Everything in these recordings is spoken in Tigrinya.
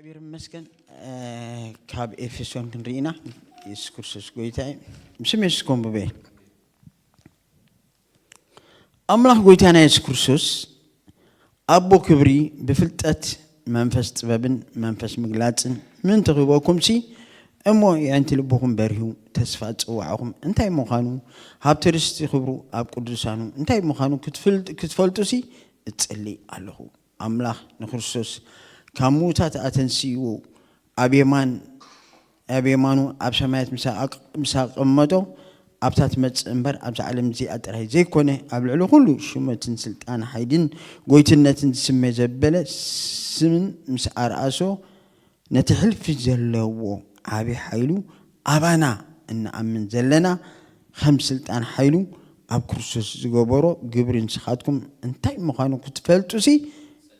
እግዚኣብሔር ይመስገን። ካብ ኤፌሶን ክንርኢና። የሱስ ክርስቶስ ጎይታ እዩ። ምስም የሱስ ኮንብበ ኣምላኽ ጎይታና የሱስ ክርስቶስ ኣቦ ክብሪ፣ ብፍልጠት መንፈስ ጥበብን መንፈስ ምግላጽን ምእንቲ ክህበኩም ሲ፣ እሞ የዕንቲ ልብኹም በሪሁ፣ ተስፋ ጽዋዕኹም እንታይ ምዃኑ፣ ሃብቲ ርስቲ ክብሩ ኣብ ቅዱሳኑ እንታይ ምዃኑ ክትፍል-፣ ክትፈልጡ ሲ እጽሊ ኣለኹ። ኣምላኽ ንክርስቶስ ካብ ምዉታት ኣተንስይዎ ኣብ የማን፣ ኣብ የማኑ ኣብ ሰማያት ምስ ኣቅ-፣ ምስ ኣቐመጦ፣ ኣብታ ትመጽእ እምበር ኣብዛ ዓለም እዚኣ ጥራይ ዘይኮነ፣ ኣብ ልዕሊ ኩሉ ሹመትን ስልጣን ሓይልን ጎይትነትን ዝስመ ዘበለ ስምን ምስ ኣርኣሶ፣ ነቲ ሕልፊ ዘለዎ ዓቢ ሓይሉ ኣባና እንኣምን ዘለና ከም ስልጣን ሓይሉ ኣብ ክርስቶስ ዝገበሮ ግብሪ ንስኻትኩም እንታይ ምዃኑ ክትፈልጡ ሲ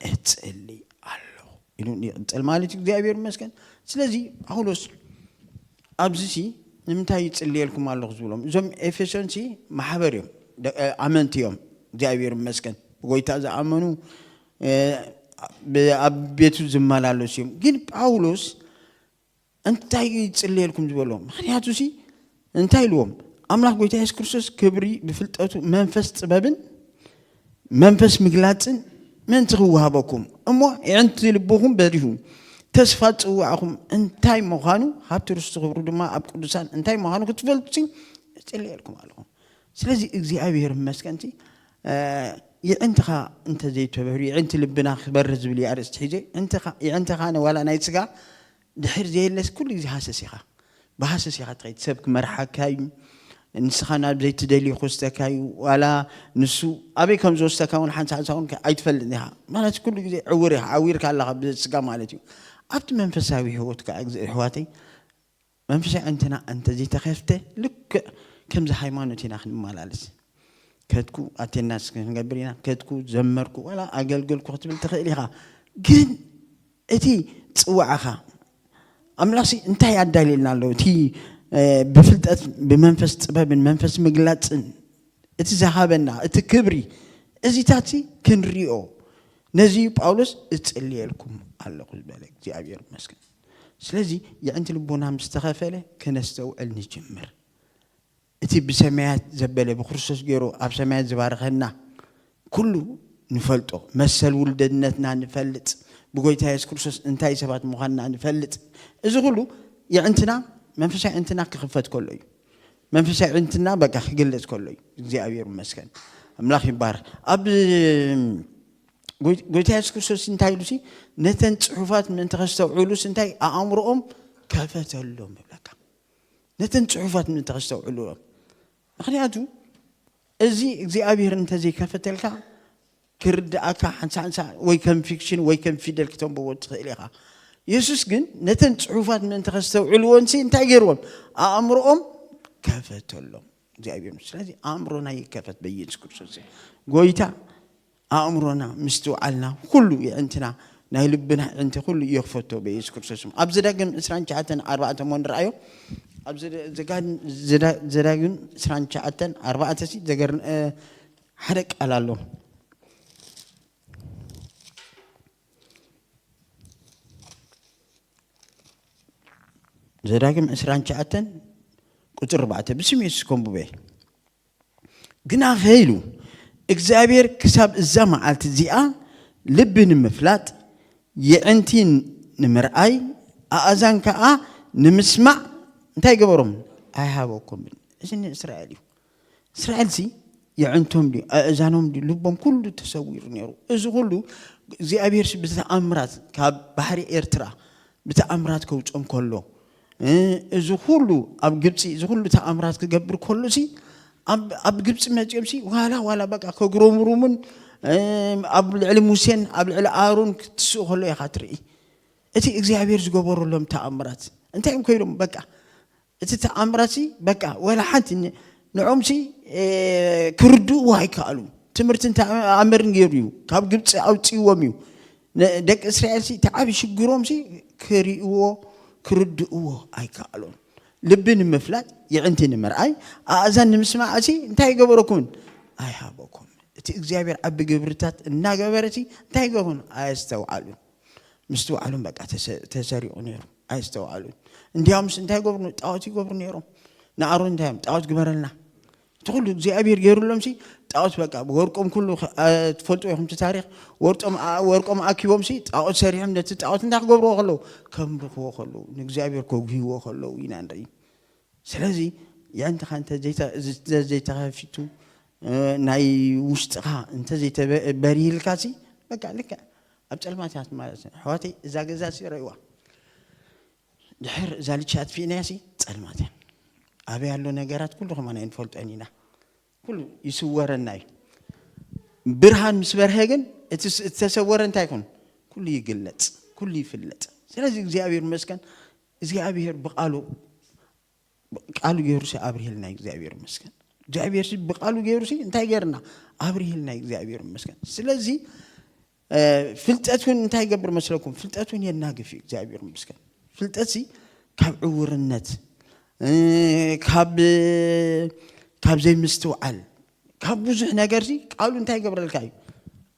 እጽሊ ኣለኹ ኢሉ ይቕጽል ማለት እዩ። እግዚኣብሔር ይመስገን። ስለዚ ጳውሎስ ኣብዚ ሲ ንምንታይ ይጽልየልኩም ኣለኹ ዝብሎም? እዞም ኤፌሶን ሲ ማሕበር እዮም፣ ደ-፣ ኣመንቲ እዮም። እግዚኣብሔር ይመስገን። ብጎይታ ዝኣመኑ፣ እ፣ ብ-፣ ኣብ ቤቱ ዝመላለሱ እዮም። ግን ጳውሎስ እንታይ ይጽልየልኩም ዝበሎም? ምኽንያቱ ሲ እንታይ ኢልዎም? ኣምላኽ ጎይታ የሱስ ክርስቶስ ክብሪ ብፍልጠቱ መንፈስ ጥበብን መንፈስ ምግላጽን ምእንቲ ክወሃበኩም፣ እሞ የዕንቲ ልብኹም በሪሁ፣ ተስፋ ጽዋዕኹም እንታይ ምዃኑ፣ ሃብቲ ርስቲ ክብሩ ድማ ኣብ ቅዱሳን እንታይ ምዃኑ ክትፈልጡ ሲ እጽልየልኩም ኣለኹ። ስለዚ እግዚኣብሔር ይመስገን ሲ፣ እ፣ የዕንትኻ እንተዘይተበሩ፣ የዕንቲ ልብና ክበርህ ዝብል እዩ ኣርእስቲ ሒዘ። እንተኻ፣ የዕንትኻ ንዋላ ናይ ስጋ ድሕር ዘየለስ ኩሉ ግዜ ሃሰስ ኢኻ። ብሃሰስ ኢኻ ትኸይድ። ሰብ ክመርሓካ እዩ። ንስኻ ናብ ዘይትደልዮ ክወስደካ እዩ። ዋላ ንሱ ኣበይ ከም ዝወስደካ እውን ሓንሳእ ሓንሳእ እውን ኣይትፈልጥን ኢኻ። ማለት ኩሉ ግዜ ዕውር ኢኻ። ዓዊርካ ኣለኻ ብስጋ ማለት እዩ። ኣብቲ መንፈሳዊ ህይወት ከዓ፣ እግዝ-፣ ኣሕዋተይ፣ መንፈሳዊ ኣዕንትና እንተዘይተኸፍተ፣ ልክዕ ከምዚ ሃይማኖት ኢና ክንመላለስ። ከድኩ ኣቴንዳንስ ክንገብር ኢና፣ ከድኩ ዘመርኩ፣ ዋላ ኣገልገልኩ ክትብል ትኽእል ኢኻ። ግን እቲ ጽዋዕኻ፣ ኣምላኽሲ እንታይ ኣዳልየልና ኣሎ? እቲ፣ እ፣ ብፍልጠት፣ ብመንፈስ ጥበብን መንፈስ ምግላጽን እቲ ዝሃበና፣ እቲ ክብሪ፣ እዚታትሲ ክንሪኦ። ነዚ እዩ ጳውሎስ እጽልየልኩም ኣለኹ ዝበለ። እግዚኣብሔር ይመስገን። ስለዚ የዕንቲ ልቦና ምስ ተኸፈለ፣ ከነስተውዕል ንጅምር። እቲ ብሰማያት ዘበለ፣ ብክርስቶስ ገይሩ ኣብ ሰማያት ዝባረኸና ኩሉ ንፈልጦ፣ መሰል ውልደነትና ንፈልጥ፣ ብጎይታ የሱስ ክርስቶስ እንታይ ሰባት ምዃንና ንፈልጥ። እዚ ኩሉ የዕንትና፣ መንፈሳዊ የዕንትና ክኽፈት ከሎ እዩ። መንፈሳዊ የዕንትና በቃ ክግለጽ ከሎ እዩ። እግዚኣብሔር ይመስገን። ኣምላኽ ይባረኽ። ኣብ ጎይ-፣ ጎይታ የሱስ ክርስቶስ እንታይ ኢሉ ሲ፣ ነተን ጽሑፋት ምእንቲ ከስተውዕሉስ እንታይ ኣእምሮኦም ከፈተሎም ይብለካ። ነተን ጽሑፋት ምእንቲ ከስተውዕሉሎም። ምኽንያቱ እዚ እግዚኣብሔር እንተዘይከፈተልካ ክርድኣካ ሓንሳ ሓንሳ ወይ ከም ፊክሽን ወይ ከም ፊደል ክተንብቦ ትኽእል ኢኻ። የሱስ ግን ነተን ጽሑፋት ምእንቲ ከስተውዕልዎን ሲ እንታይ ገይርዎም? ኣእምሮኦም ከፈተሎም እግዚኣብሔር። ስለዚ ኣእምሮና ይከፈት በኢየሱስ ክርስቶስ። ጎይታ ኣእምሮና ምስትውዓልና ኩሉ የዕንትና ናይ ልብና የዕንቲ ኩሉ የኽፈቶ በኢየሱስ ክርስቶስ ስም። ኣብ ዘዳግም ዕስራን ትሽዓተን ኣርባዕተ እሞ ንርኣዮ። ኣብ ዘዳ-፣ ዘጋ-፣ ዘዳ-፣ ዘዳግም ዕስራን ትሽዓተን ኣርባዕተ ሲ ዘገር-፣ እ፣ ሓደ ቃል ኣሎ። ዘዳግም ዕስራን ትሽዓተን ቁጽሪ ኣርባዕተ ብስም የሱስ ከንብበ። ግናኸ ኢሉ እግዚኣብሔር ክሳብ እዛ መዓልቲ እዚኣ ልቢ ንምፍላጥ፣ የዕንቲ ንምርኣይ፣ ኣእዛን ከኣ ንምስማዕ እንታይ ገበሮም? ኣይሃበኩምን። እዚ ንእስራኤል እዩ። እስራኤልሲ የዕንቶም ድዩ፣ ኣእዛኖም ድዩ፣ ልቦም ኩሉ ተሰዊሩ ነይሩ። እዚ ኩሉ እግዚኣብሔርሲ ብተኣምራት ካብ ባሕሪ ኤርትራ ብተኣምራት ከውጾም ከሎ፣ እ፣ እዚ ኩሉ ኣብ ግብጺ፣ እዚ ኩሉ ተኣምራት ክገብር ከሎሲ፣ ኣብ፣ ኣብ ግብጺ መጺኦምሲ ዋላ፣ ዋላ በቃ ከጉረምሩሙን፣ እ፣ ኣብ ልዕሊ ሙሴን ኣብ ልዕሊ ኣሮን ክትስኡ ከሎ ኢኻ ትርኢ። እቲ እግዚኣብሔር ዝገበረሎም ተኣምራት እንታይ እዮም ኮይኖም? በቃ እቲ ተኣምራትሲ በቃ ወላ ሓንቲ ን-፣ ንዖምሲ፣ እ፣ ክርድእዎ ኣይከኣሉን። ትምህርቲ እንተ ኣመርን ገይሩ እዩ፣ ካብ ግብጺ ኣውጽእዎም እዩ። ን-፣ ደቂ እስራኤልሲ እቲ ዓቢ ሽግሮምሲ ክርእይዎ፣ ክርድእዎ ኣይከኣሉን። ልቢ ንምፍላጥ፣ የዕንቲ ንምርኣይ፣ ኣእዛን ንምስማዕሲ እንታይ ይገበረኩምን? ኣይሃበኩም። እቲ እግዚኣብሔር ዓቢ ግብርታት እናገበረሲ እንታይ ይገብሩን? ኣየስተውዓሉን። ምስትውዓሎም በቃ ተሰ- ተሰሪቑ ነይሩ። ኣይስተውዓሉን። እንዲያውምስ እንታይ ይገብሩ? ጣዖት ይገብሩ ነይሮም። ንኣሮን እንታይ እዮም? ጣዖት ግበረልና። እቲ ኩሉ እግዚኣብሔር ገይሩሎም ሲ ጣዖት በቃ ወርቆም ኩሉ ኸ- አ- ትፈልጡ ኢኹም እቲ ታሪኽ። ወርጦም አ- ወርቆም ኣኪቦም ሲ ጣዖት ሰሪሖም ነቲ ጣዖት እንታይ ክገብርዎ ከለዉ? ከምልኽዎ ከለዉ፣ ንእግዚኣብሔር ከጉህይዎ ከለዉ ኢና ንርኢ። ስለዚ የዕንትኻ እንተ ዘይተ- እንተ ዘይተኸፊቱ፣ እ፣ ናይ ውሽጥኻ እንተ ዘይተበሪህልካ ሲ በቃ ልክዕ ኣብ ጸልማት እያ ማለት እዩ። ኣሕዋተይ፣ እዛ ገዛ ሲ ረእይዋ። ድሕር እዛ ልቺ ኣጥፊእናያ ሲ ጸልማት እያ። ኣበይ ኣሎ ነገራት ኩሉ ከማን ኣይንፈልጦን ኢና። ኩሉ ይስወረና እዩ። ብርሃን ምስ በርሀ ግን እቲ ስ- እተሰወረ እንታይ ይኹን? ኩሉ ይግለጽ፣ ኩሉ ይፍለጥ። ስለዚ እግዚኣብሔር ይመስገን፣ እግዚኣብሔር ብቓሉ ቃሉ ገይሩ ሲ ኣብርሂልና እግዚኣብሔር ይመስገን። እግዚኣብሔር ሲ ብቃሉ ገይሩ ሲ እንታይ ገይርና ኣብርሂልና እግዚኣብሔር ይመስገን። ስለዚ እ፣ ፍልጠት እውን እንታይ ይገብር መስለኩም? ፍልጠት እውን የናግፍ እዩ። እግዚኣብሔር ይመስገን። ፍልጠት ሲ ካብ ዕውርነት እ፣ ካብ ካብ ዘይምስትውዓል ካብ ብዙሕ ነገር ሲ ቃሉ እንታይ ይገብረልካ እዩ?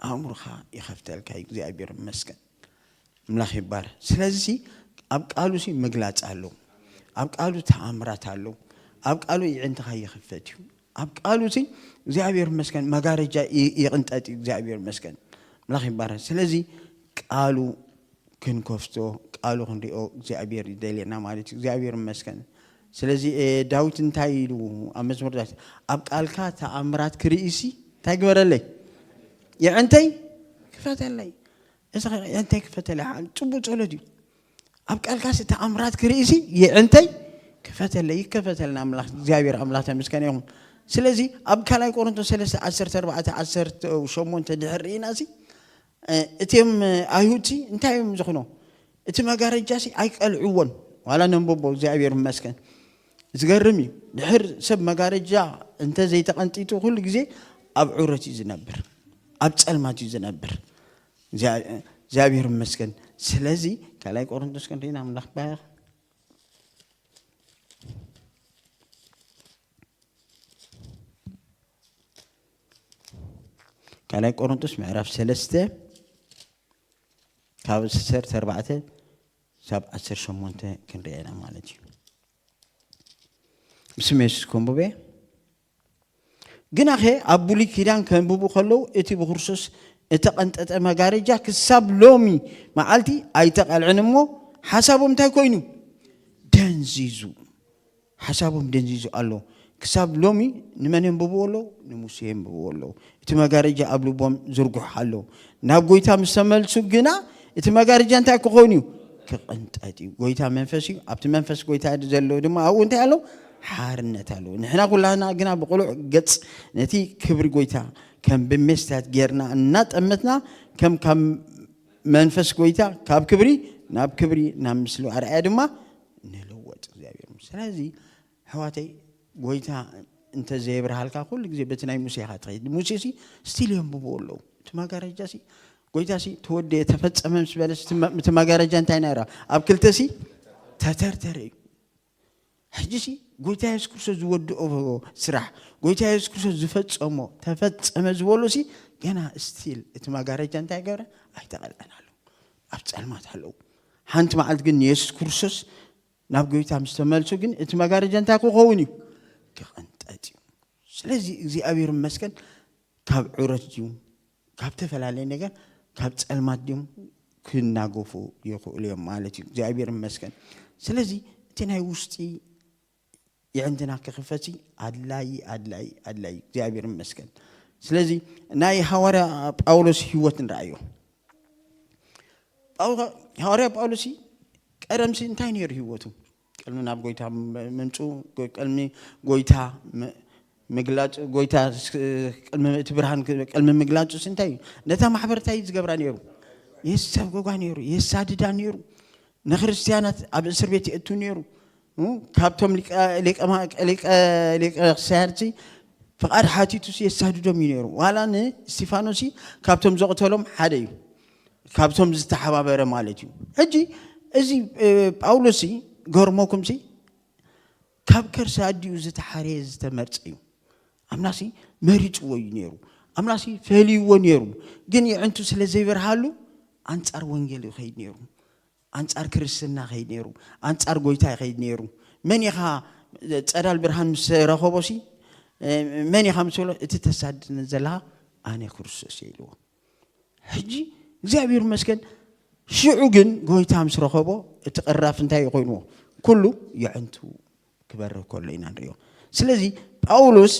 ኣእምሮኻ ይኸፍተልካ እዩ። እግዚኣብሔር ይመስገን። ኣምላኽ ይባረክ። ስለዚ ኣብ ቃሉ ሲ ምግላጽ ኣለዎ። ኣብ ቃሉ ተኣምራት ኣለዎ። ኣብ ቃሉ የዕንትኻ ይኽፈት እዩ። ኣብ ቃሉ ሲ እግዚኣብሔር ይመስገን መጋረጃ ይ- ይቕንጠጥ እዩ። እግዚኣብሔር ይመስገን ኣምላኽ ይባረክ። ስለዚ ቃሉ ክንከፍቶ ቃሉ ክንሪኦ እግዚኣብሔር ይደልየና ማለት እዩ። እግዚኣብሔር ይመስገን። ስለዚ እ፣ ዳዊት እንታይ ኢሉ ኣብ መዝሙር ዳዊት ኣብ ቃልካ ተኣምራት ክርኢ ሲ እንታይ ግበረለይ? የዕንተይ ክፈተለይ። እዚ ኸ እንታይ ክፈተለ? ጽቡቕ ጸሎት እዩ። ኣብ ቃልካሲ ተኣምራት ክርእሲ የዕንተይ ክፈተለ ይከፈተልና ኣምላኽ እግዚኣብሔር ኣምላኽ ተመስገነ ይኹን። ስለዚ ኣብ ካልኣይ ቆሮንቶስ ሰለስተ ዓሰርተ ኣርባዕተ ዓሰርተ ሸሞንተ ድሕር ርኢናሲ እቲም ኣይሁድሲ እንታይ እዮም ዝኾኑ? እቲ መጋረጃሲ ኣይቀልዕዎን። ዋላ ነንበቦ እግዚኣብሔር ይመስገን። ዝገርም እዩ። ድሕር ሰብ መጋረጃ እንተ ዘይተቐንጢጡ ኩሉ ግዜ ኣብ ዑረት እዩ ዝነብር፣ ኣብ ጸልማት እዩ ዝነብር። እግዚኣብሔር ይመስገን። ስለዚ ካልኣይ ቆሮንቶስ ክንርኢና ኣምላኽ ባርኽ። ካልኣይ ቆሮንቶስ ምዕራፍ ሰለስተ ካብ ዓሰርተ ኣርባዕተ ሳብ ዓሰርተ ሸሞንተ ክንርኤና ማለት እዩ። ብስም የሱስ ከንብበ። ግናኸ ኣብ ብሉይ ኪዳን ከንብቡ ከለዉ እቲ ብክርስቶስ እተቐንጠጠ መጋረጃ ክሳብ ሎሚ መዓልቲ ኣይተቐልዕን እሞ ሓሳቦም እንታይ ኮይኑ? ደንዚዙ። ሓሳቦም ደንዚዙ ኣሎ። ክሳብ ሎሚ ንመን የንብብዎ ኣለዉ? ንሙሴ የንብብዎ ኣለዉ። እቲ መጋረጃ ኣብ ልቦም ዝርጉሕ ኣሎ። ናብ ጎይታ ምስ ተመልሱ ግና እቲ መጋረጃ እንታይ ክኸውን እዩ? ክቕንጠጥ እዩ። ጎይታ መንፈስ እዩ። ኣብቲ መንፈስ ጎይታ ዘሎ ድማ ኣብኡ እንታይ ኣለዉ? ሓርነት ኣለዉ። ንሕና ኩላና ግና ብቕሉዕ ገጽ ነቲ ክብሪ ጎይታ ከም ብሜስትያት ጌርና እናጠመትና ከም ካብ መንፈስ ጎይታ ካብ ክብሪ ናብ ክብሪ ናብ ምስሊ ኣርኣያ ድማ ንልወጥ እግዚኣብሔር። ስለዚ ኣሕዋተይ ጎይታ እንተ ዘየብርሃልካ ኩሉ ግዜ በቲ ናይ ሙሴ ኢኻ ትኸይድ። ሙሴ ሲ ስቲል የንብብዎ ኣለዉ። እቲ መጋረጃ ሲ ጎይታ ሲ ተወደየ ተፈጸመ ምስ በለ እቲ መ- እቲ መጋረጃ እንታይ ናይራ ኣብ ክልተ ሲ ተተርተረ እዩ። ሕጂ ሲ ጎይታ የሱስ ክርስቶስ ዝወድኦ ስራሕ ጎይታ የሱስ ክርስቶስ ዝፈጸሞ ተፈጸመ ዝበሎ ሲ ገና ስቲል እቲ መጋረጃ እንታይ ገብረ ኣይተቐልዐን ኣለዉ። ኣብ ጸልማት ኣለዉ። ሓንቲ መዓልቲ ግን የሱስ ክርስቶስ ናብ ጎይታ ምስ ተመልሱ ግን እቲ መጋረጃ እንታይ ክኸውን እዩ? ክቕንጠጥ እዩ። ስለዚ እግዚኣብሔር ይመስገን ካብ ዑረት ድዩ ካብ ተፈላለየ ነገር ካብ ጸልማት ድዮም ክናገፉ ይኽእሉ እዮም ማለት እዩ። እግዚኣብሔር ይመስገን። ስለዚ እቲ ናይ ውሽጢ የዕንትና ክኽፈት ኣድላይ ኣድላይ ኣድላይ እዩ። እግዚኣብሔር ይመስገን። ስለዚ ናይ ሃዋርያ ጳውሎስ ህይወት ንረኣዮ። ጳው- ሃዋርያ ጳውሎስ ቀደምሲ እንታይ ነይሩ ህይወቱ? ቅድሚ ናብ ጎይታ ምምፅኡ፣ ጎ- ቅድሚ ጎይታ ም- ምግላፁ፣ ጎይታ ስ- ቅድሚ እቲ ብርሃን ክ- ቅድሚ ምግላፁ ሲ እንታይ እዩ? ነታ ማሕበር እንታይ እዩ ዝገብራ ነይሩ? የሳጎጓ ነይሩ፣ የሳድዳ ነይሩ። ንክርስትያናት ኣብ እስር ቤት የእቱ ነይሩ። እ? ካብቶም ሊቀ- ሊቀ ማ- ሊቀ- ሊቀ ክሳያድሲ ፍቓድ ሓቲቱ ሲ የሳድዶም እዩ ነይሩ። ዋላ ንእስቲፋኖስ ሲ ካብቶም ዘቕተሎም ሓደ እዩ። ካብቶም ዝተሓባበረ ማለት እዩ። ሕጂ እዚ እ፣ ጳውሎስ ሲ ገርመኩም ሲ ካብ ከርሲ ኣዲኡ ዝተሓረየ ዝተመርጸ እዩ። ኣምላኽሲ መሪጽዎ እዩ ነይሩ። ኣምላኽሲ ፈልይዎ ነይሩ። ግን የዕንቱ ስለ ዘይበርሃሉ ኣንጻር ወንጌል ይኸይድ ነይሩ። ኣንጻር ክርስትና ይኸይድ ነይሩ። ኣንጻር ጎይታ ይኸይድ ነይሩ። መን ኢኻ? ጸዳል ብርሃን ምስ ረኸቦ ሲ፣ መን ኢኻ ምስ በሎ፣ "እቲ ተሳድደኒ ዘለኻ ኣነ ክርስቶስ እየ" ኢልዎ። ሕጂ እግዚኣብሔር ይመስገን፣ ሽዑ ግን ጎይታ ምስ ረኸቦ፣ እቲ ቅራፍ እንታይ እዩ ኮይንዎ? ኩሉ የዕንቱ ክበርህ ከሎ ኢና ንሪኦ። ስለዚ ጳውሎስ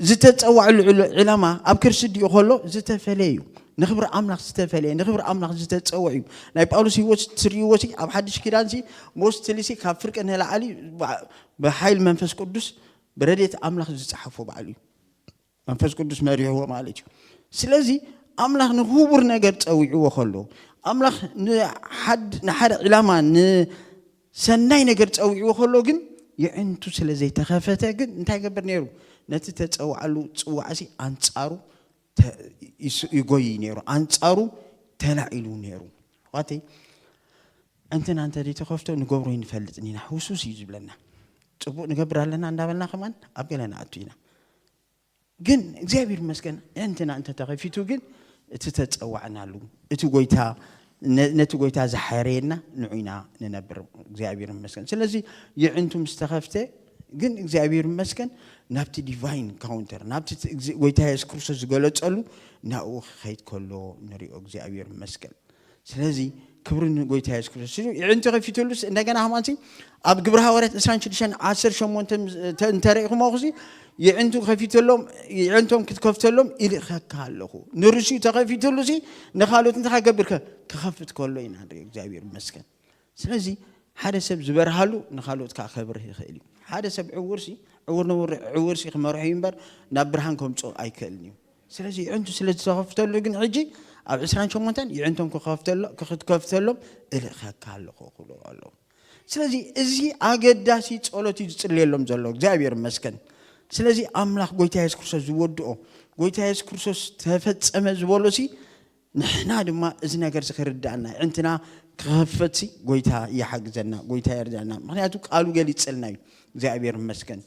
ዝተጸዋዕሉ ዕል-፣ ዕላማ ኣብ ክርስቲ ዲኡ ከሎ ዝተፈለየ እዩ። ንኽብሪ ኣምላኽ ዝተፈለየ፣ ንኽብሪ ኣምላኽ ዝተጸውዕ እዩ። ናይ ጳውሎስ ህይወት ትርእይዎ ሲ፣ ኣብ ሓድሽ ኪዳን ሲ፣ ሞስትሊ ሲ ካብ ፍርቂ ንላዕሊ ብ-፣ ብሓይል መንፈስ ቅዱስ ብረድኤት ኣምላኽ ዝጸሓፎ ባዕሉ እዩ። መንፈስ ቅዱስ መሪሕዎ ማለት እዩ። ስለዚ ኣምላኽ ንኽቡር ነገር ጸዊዕዎ ከሎ፣ ኣምላኽ ንሓድ-፣ ንሓደ ዕላማ፣ ንሰናይ ነገር ጸዊዕዎ ከሎ ግን፣ የዕንቱ ስለ ዘይተኸፈተ ግን እንታይ ይገብር ነይሩ? ነቲ ተጸውዓሉ ጽዋዕሲ ኣንጻሩ ተ-፣ ይስ-፣ ይጎይ ነይሩ። ኣንጻሩ ተላዒሉ ነይሩ። ኣሕዋተይ፣ ዕንትና እንተ ዘይተኸፍቶ ንገብሮ ይንፈልጥን ኢና። ህውሱስ እዩ ዝብለና። ጽቡቕ ንገብር ኣለና እንዳበልና ከማን ኣብ ገለ ንኣቱ ኢና። ግን እግዚኣብሔር ይመስገን፣ ዕንትና እንተ ተኸፊቱ ግን እቲ ተጸዋዕናሉ፣ እቲ ጎይታ፣ ነ-፣ ነቲ ጎይታ ዝሓረየና ንዑ ኢና ንነብር። እግዚኣብሔር ይመስገን። ስለዚ የዕንቱ ምስ ተኸፍተ ግን እግዚኣብሔር ይመስገን፣ ናብቲ ዲቫይን ካውንተር፣ ናብቲ እቲ እግዚ-፣ ጎይታ የሱስ ክርስቶስ ዝገለጸሉ ናብኡ ክኸይድ ከሎ ንሪኦ። እግዚኣብሔር ይመስገን። ስለዚ ክብሪ ንጎይታ የሱስ ክርስቶስ። እዚ የዕንቱ ከፊትሉስ እንደገና ከማንሲ ኣብ ግብሪ ሃዋርያት ዕስራን ሽዱሽተን ዓሰርተ ሸሞንተ ምስ-፣ ተ-፣ እንተረኢኹሞ ሲ የዕንቱ ከፊተሎም፣ የዕንቶም ክትከፍተሎም ይልእኸካ ኣለኹ። ንርሲኡ ተኸፊትሉ ሲ ንኻልኦት እንታይ ክገብር ከ-፣ ክኸፍት ከሎ ኢና ንሪኦ። እግዚኣብሔር ይመስገን። ስለዚ ሓደ ሰብ ዝበርሃሉ ንኻልኦት ከዓ ከብርህ ይኽእል እዩ። ሓደ ሰብ ዕውር ሲ፣ ዕውር ንውር-፣ ዕውር ሲ ክመርሖ እዩ እምበር ናብ ብርሃን ከምፅኦ ኣይክእልን እዩ። ስለዚ የዕንቱ ስለ ዝተኸፍተሉ ግን ሕጂ ኣብ ዕስራን ሸሞንተን የዕንቶም ክኸፍተሎ-፣ ክኸፍተሎም እልእኸካ ኣለኹ ክብሉ ኣለዉ። ስለዚ እዚ ኣገዳሲ ጸሎት እዩ ዝጽልየሎም ዘሎ። እግዚኣብሔር ይመስገን። ስለዚ ኣምላኽ ጎይታ የሱስ ክርስቶስ ዝወድኦ፣ ጎይታ የሱስ ክርስቶስ ተፈጸመ ዝበሎ ሲ፣ ንሕና ድማ እዚ ነገር እዚ ክርዳእና፣ የዕንትና ክኸፈት ሲ ጎይታ ይሓግዘና፣ ጎይታ ይርዳእና። ምኽንያቱ ቃሉ ገሊጽልና እዩ። እግዚኣብሔር ይመስገን።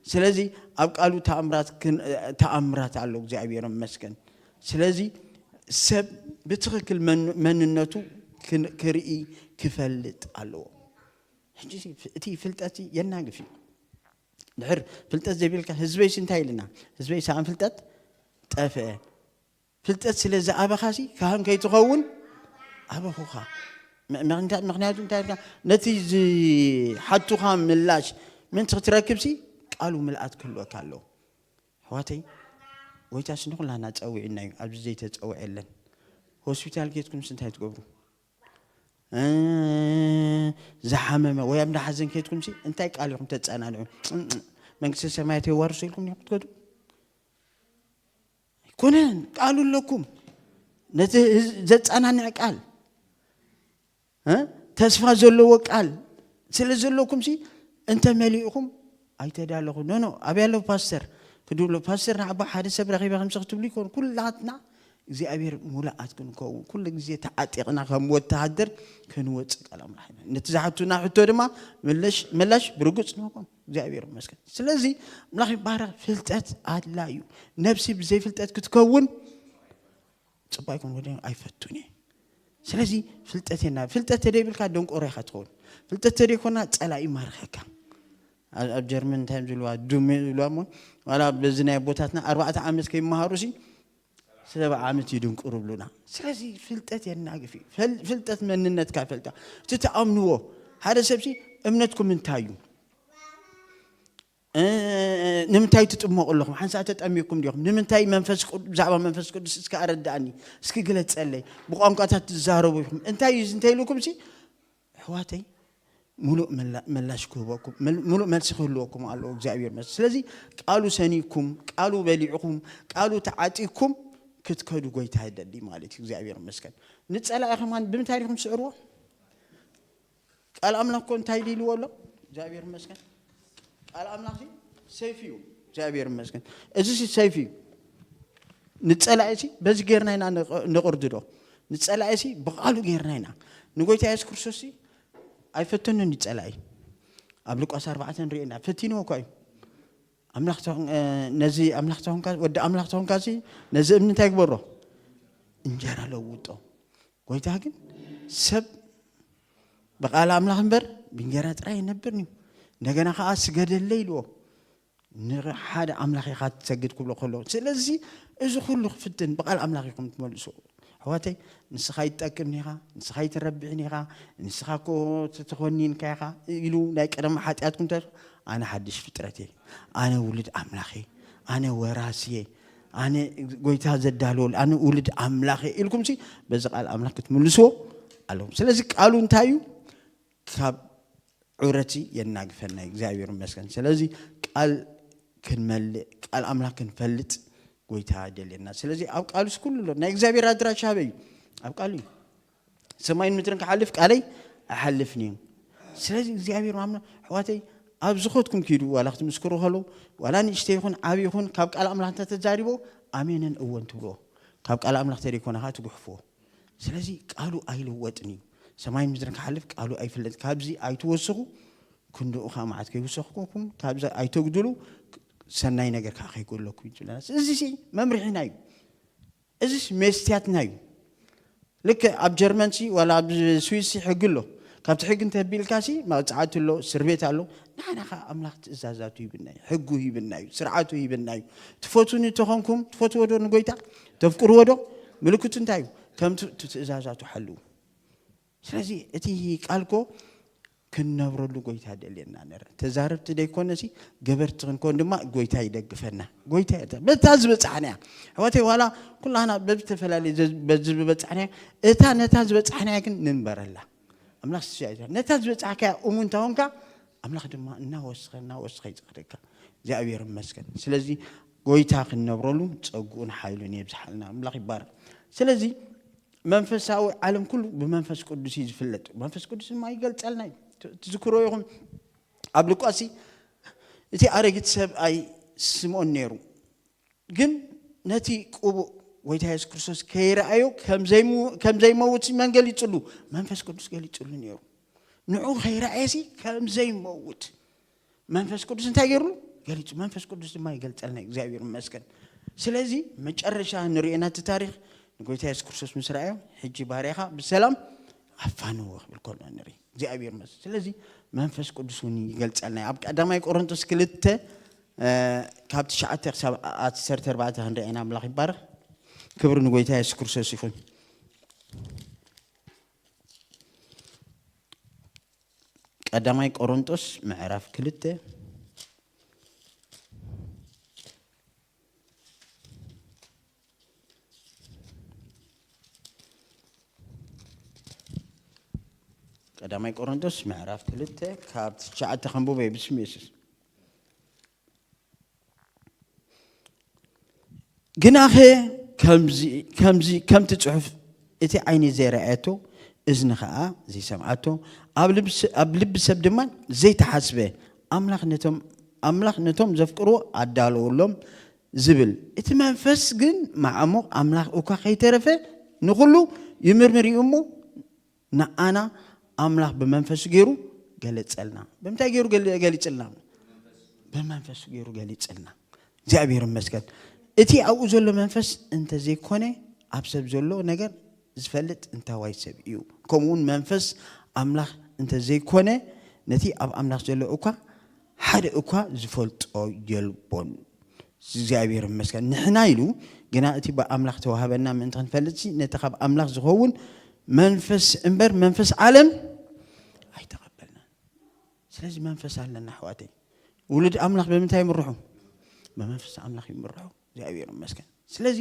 ስለዚ ኣብ ቃሉ ተኣምራት ክን-፣ ተኣምራት ኣሎ። እግዚኣብሔር ይመስገን። ስለዚ ሰብ ብትኽክል መን-፣ መንነቱ ክን-፣ ክርኢ ክፈልጥ ኣለዎ። ሕጂ ሲ ፍ-፣ እቲ ፍልጠት የናግፍ እዩ። ድሕር ፍልጠት ዘይብልካ ህዝበይ ሲ እንታይ ኢልና? ህዝበይ ሰኣን ፍልጠት ጠፍአ። ፍልጠት ስለ ዝኣበኻ ሲ ካህን ከይትኸውን ኣበኹኻ። ም-፣ ምኽንያቱ፣ ምኽንያቱ እንታይ ኢልካ? ነቲ ዝሓቱኻ ምላሽ ምእንቲ ክትረክብ ሲ ቃሉ ምልኣት ክህልወካ ኣለዎ። ኣሕዋተይ፣ ጎይታስ ንኹላና ጸዊዑና እዩ። ኣብዚ ዘይተጸውዐ የለን። ሆስፒታል ጌትኩምስ እንታይ ትገብሩ? እ፣ ዝሓመመ ወይ ኣብ እንዳ ሓዘን ኬድኩምሲ እንታይ ቃል ኢኹም ተጸናንዑ? መንግስተ ሰማያት የዋርሶ ኢልኩም ዲኹም ትከዱ? ኣይኮነን። ቃሉ ኣለኩም። ነቲ ህዝ-፣ ዘጸናንዕ ቃል፣ እ፣ ተስፋ ዘለዎ ቃል ስለ ዘለኩምሲ እንተ መሊእኹም ኣይተዳለኹ። ኖ፣ ኖ፣ ኣበይ ኣሎ ፓስተር? ክድብሎ፣ ፓስተር ንዓባ ሓደ ሰብ ረኺበ ከምዚ ክትብሉ ይኮኑ። ኩላትና እግዚኣብሔር ሙሉኣት ክንከውን፣ ኩሉ ግዜ ተዓጢቕና ከም ወተሃደር ክንወጽእ ቃል ኣምላኽ ኢና። ነቲ ዝሓቱና ሕቶ ድማ ምላሽ፣ ምላሽ ብርግጽ ንህቦም። እግዚኣብሔር ይመስገን። ስለዚ ኣምላኽ ይባረኽ። ፍልጠት ኣድላ እዩ። ነብሲ ብዘይ ፍልጠት ክትከውን ጽቡቅ ኣይኮን ወደ ኣይፈቱን እየ። ስለዚ ፍልጠት የና፣ ፍልጠት ተደይብልካ ደንቆሮ ኢኻ ትኸውን። ፍልጠት ተደይኮና ጸላኢ ይማርኸካ። ኣብ፣ ኣብ ጀርመን እንታይ እዮም ዝብልዋ? ዱም ዝብልዋ እሞ፣ ዋላ በዚ ናይ ኣቦታትና ኣርባዕተ ዓመት ከይመሃሩ ሲ፣ ሰብዓ ዓመት ይድንቁሩ ይብሉና። ስለዚ ፍልጠት የናግፍ እዩ። ፈል-፣ ፍልጠት መንነትካ ይፈልጣ። እቲ ትኣምንዎ፣ ሓደ ሰብሲ እምነትኩም እንታይ እዩ? እ፣ ንምንታይ ትጥመቑ ኣለኹም? ሓንሳእ ተጠሚቕኩም ዲኹም? ንምንታይ መንፈስ ቅዱ-፣ ብዛዕባ መንፈስ ቅዱስ እስኪ ኣረድኣኒ፣ እስኪ ግለጸለይ። ብቋንቋታት ትዛረቡ ኢኹም። እንታይ እዩ እዚ እንተ ኢልኩም ሲ፣ ኣሕዋተይ፣ ሙሉእ መላ-፣ ምላሽ ክህበኩም፣ መል-፣ ሙሉእ መልሲ ክህልወኩም ኣለዎ እግዚኣብሔር ይመስገን። ስለዚ ቃሉ ሰኒኩም፣ ቃሉ በሊዕኩም፣ ቃሉ ተዓጢኩም ክትከዱ ጎይታ ይደሊ ማለት እዩ። እግዚኣብሔር ይመስገን። ንጸላኢ ከማን ብምንታይ ዲኹም ትስዕርዎ? ቃል ኣምላኽ እኮ እንታይ ኢሉ ኢልዎ ኣሎ? እግዚኣብሔር ይመስገን። ቃል ኣምላኽ ሲ ሰይፍ እዩ። እግዚኣብሔር ይመስገን። እዚ ሲ ሰይፍ እዩ። ንጸላኢ ሲ በዚ ጌርና ኢና ንቕ-፣ ንቕርድዶ? ንጸላኢ ሲ ብቓሉ ጌርና ኢና። ንጎይታ የሱስ ክርስቶስ ሲ ኣይፈተኑን እዩ ጸላኢ። ኣብ ሉቃስ ኣርባዕተ ንሪኦ ኢና። ፈቲንዎ እኳ እዩ። ኣምላኽ ተኾን-፣ እ፣ ነዚ ኣምላኽ ተኾንካ፣ ወዲ ኣምላኽ ተኾንካ ሲ ነዚ እምኒ እንታይ ግበሮ? እንጀራ ለውጦ። ጎይታ ግን ሰብ ብቃል ኣምላኽ እምበር ብእንጀራ ጥራይ ኣይነብርን እዩ። እንደገና ከዓ ስገደለይ ኢልዎ። ንሓደ ኣምላኽ ኢኻ ትሰግድ ክብሎ ከሎ፣ ስለዚ እዚ ኩሉ ክፍትን ብቃል ኣምላኽ ኢኹም ትመልሱ። ኣሕዋተይ፣ ንስኻ ይትጠቅምን ኢኻ፣ ንስኻ ይትረብሕን ኢኻ፣ ንስኻ እኮ ተተኾኒንካ ኢኻ ኢሉ ናይ ቀደም ሓጢኣትኩም ተ-፣ ኣነ ሓድሽ ፍጥረት እየ፣ ኣነ ውሉድ ኣምላኽ እየ፣ ኣነ ወራሲ እየ፣ ኣነ ጎይታ ዘዳለወሉ፣ ኣነ ውሉድ ኣምላኽ እየ ኢልኩም ሲ በዚ ቃል ኣምላኽ ክትምልስዎ ኣለዎም። ስለዚ ቃሉ እንታይ እዩ? ካብ ዑረቲ የናግፈና እዩ። እግዚኣብሔር ይመስገን። ስለዚ ቃል ክንመልእ፣ ቃል ኣምላኽ ክንፈልጥ ጎይታ ደልየና። ስለዚ ኣብ ቃሉስ ኩሉ ኣሎ። ናይ እግዚኣብሔር ኣድራሻ ኣበይ እዩ? ኣብ ቃሉ እዩ። ሰማይን ምድርን ክሓልፍ ቃለይ ኣይሓልፍን እዩ። ስለዚ እግዚኣብሔር ማምና ኣሕዋተይ ኣብ ዝኾትኩም ኪዱ፣ ዋላ ክትምስክሩ ከለዉ፣ ዋላ ንእሽተይ ይኹን ዓቢ ይኹን ካብ ቃል ኣምላኽ እንተተዛሪቦ ኣሜንን እወን ትብልዎ። ካብ ቃል ኣምላኽ ተደይኮነ ከዓ ትጉሕፍዎ። ስለዚ ቃሉ ኣይልወጥን እዩ። ሰማይን ምድርን ክሓልፍ ቃሉ ኣይፍለጥ። ካብዚ ኣይትወስኹ፣ ክንድኡ ከዓ መዓት ከይውሰኽኩም ካብዚ ኣይተጉድሉ፣ ሰናይ ነገር ከዓ ከይጎድለኩም እዩ ዝብለና። እዚ ሲ መምርሒና እዩ። እዚ ሲ መስትያትና እዩ። ልክዕ ኣብ ጀርመን ሲ ዋላ ኣብ ስዊስ ሲ ሕጊ ኣሎ። ካብቲ ሕጊ እንተቢልካ ሲ መቕፃዕቲ ኣሎ፣ እስር ቤት ኣሎ። ንዓና ከዓ ኣምላኽ ትእዛዛቱ ሂብና እዩ፣ ሕጉ ሂብና እዩ፣ ስርዓቱ ሂብና እዩ። ትፈትውኒ ተኾንኩም ትፈትዎ ዶ ንጎይታ? ተፍቅርዎ ዶ? ምልክቱ እንታይ እዩ? ከምቲ እቲ ትእዛዛቱ ሓልዉ። ስለዚ እቲ ቃል ኮ ክንነብረሉ ጎይታ ደልየና ነረ። ተዛረብቲ ደይኮነሲ ገበርቲ ክንኮን ድማ ጎይታ ይደግፈና። ጎይታ ይደ-፣ በታ ዝበጻሕናያ። ኣሕዋተይ፣ ዋላ ኩላህና በብተፈላለየ ዘ-፣ በዚ ዝበጻሕናያ፣ እታ ነታ ዝበጻሕናያ ግን ንንበረላ። ኣምላኽ ስሻ ይዛ-፣ ነታ ዝበጻሕካያ እሙን እንተ ኾንካ፣ ኣምላኽ ድማ እናወስኸ፣ እናወስኸ ይጸግደካ። እግዚኣብሔር ይመስገን። ስለዚ ጎይታ ክንነብረሉ ጸግኡን ሓይሉን የብዝሓልና። ኣምላኽ ይባረክ። ስለዚ መንፈሳዊ ዓለም ኩሉ ብመንፈስ ቅዱስ እዩ ዝፍለጥ። መንፈስ ቅዱስ ድማ ይገልጸልና እዩ። ት-፣ ትዝክሮ ይኹን ኣብ ሉቃሲ እቲ ኣረጊት ሰብኣይ ስምዖን ነይሩ። ግን ነቲ ቅቡእ ጎይታ የሱስ ክርስቶስ ከይረኣዮ ከም ዘይሙ-፣ ከም ዘይመውት መን ገሊጽሉ? መንፈስ ቅዱስ ገሊጽሉ ነይሩ። ንዑ ከይረኣየሲ ከም ዘይመውት መንፈስ ቅዱስ እንታይ ገይርሉ? ገሊጹ። መንፈስ ቅዱስ ድማ ይገልጸልና። እግዚኣብሔር ይመስገን። ስለዚ መጨረሻ ንርእየና እቲ ታሪኽ ንጎይታ የሱስ ክርስቶስ ምስ ረኣዮ፣ "ሕጂ ባርያኻ ብሰላም ኣፋንዎ" ክብል ከሎ ንርኢ። እግዚኣብሔር ይመስገን። ስለዚ መንፈስ ቅዱስ እውን ይገልጸልና። ኣብ ቀዳማይ ቆሮንቶስ ክልተ፣ እ፣ ካብ ትሽዓተ ክሳብ ዓሰርተ ኣርባዕተ ክንርኢ ኢና። ኣምላኽ ይባረኽ። ክብሪ ንጎይታ የሱስ ክርስቶስ ይኹን። ቀዳማይ ቆሮንቶስ ምዕራፍ ክልተ፣ ቀዳማይ ቆሮንቶስ ምዕራፍ ክልተ ካብ ትሽዓተ ከንብቦ ብስም የሱስ። ግናኸ ከምዚ፣ ከምዚ፣ ከምቲ ጽሑፍ፣ "እቲ ዓይኒ ዘይረኣየቶ፣ እዝኒ ኸኣ ዘይሰምዓቶ፣ ኣብ ልቢ ስ-፣ ኣብ ልቢ ሰብ ድማ ዘይተሓስበ፣ ኣምላኽ ነቶም፣ ኣምላኽ ነቶም ዘፍቅርዎ ኣዳለወሎም" ዝብል፣ እቲ መንፈስ ግን መዓሙቕ ኣምላኽ እኳ ከይተረፈ ንኹሉ ይምርምር እዩ እሞ፣ ንዓና ኣምላኽ ብመንፈሱ ገይሩ ገለጸልና። ብምንታይ ገይሩ ገሊ-፣ ገሊጽልና? ብመንፈሱ ገይሩ ገሊጽልና። እግዚኣብሔር ይመስገን። እቲ ኣብኡ ዘሎ መንፈስ እንተዘይኮነ፣ ኣብ ሰብ ዘሎ ነገር ዝፈልጥ እንታዋይ ሰብ እዩ። ከምኡውን መንፈስ ኣምላኽ እንተዘይኮነ፣ ነቲ ኣብ ኣምላኽ ዘሎ እኳ ሓደ እኳ ዝፈልጦ የልቦን። እግዚኣብሔር ይመስገን። ንሕና ኢሉ ግና እቲ ብኣምላኽ ተዋህበና ምእንቲ ክንፈልጥሲ፣ ነቲ ካብ ኣምላኽ ዝኸውን መንፈስ እምበር መንፈስ ዓለም ኣይተቐበልናን። ስለዚ መንፈስ ኣለና ኣሕዋተይ። ውሉድ ኣምላኽ ብምንታይ ይምርሑ? ብመንፈስ ኣምላኽ ይምርሑ። እግዚኣብሔር ይመስገን። ስለዚ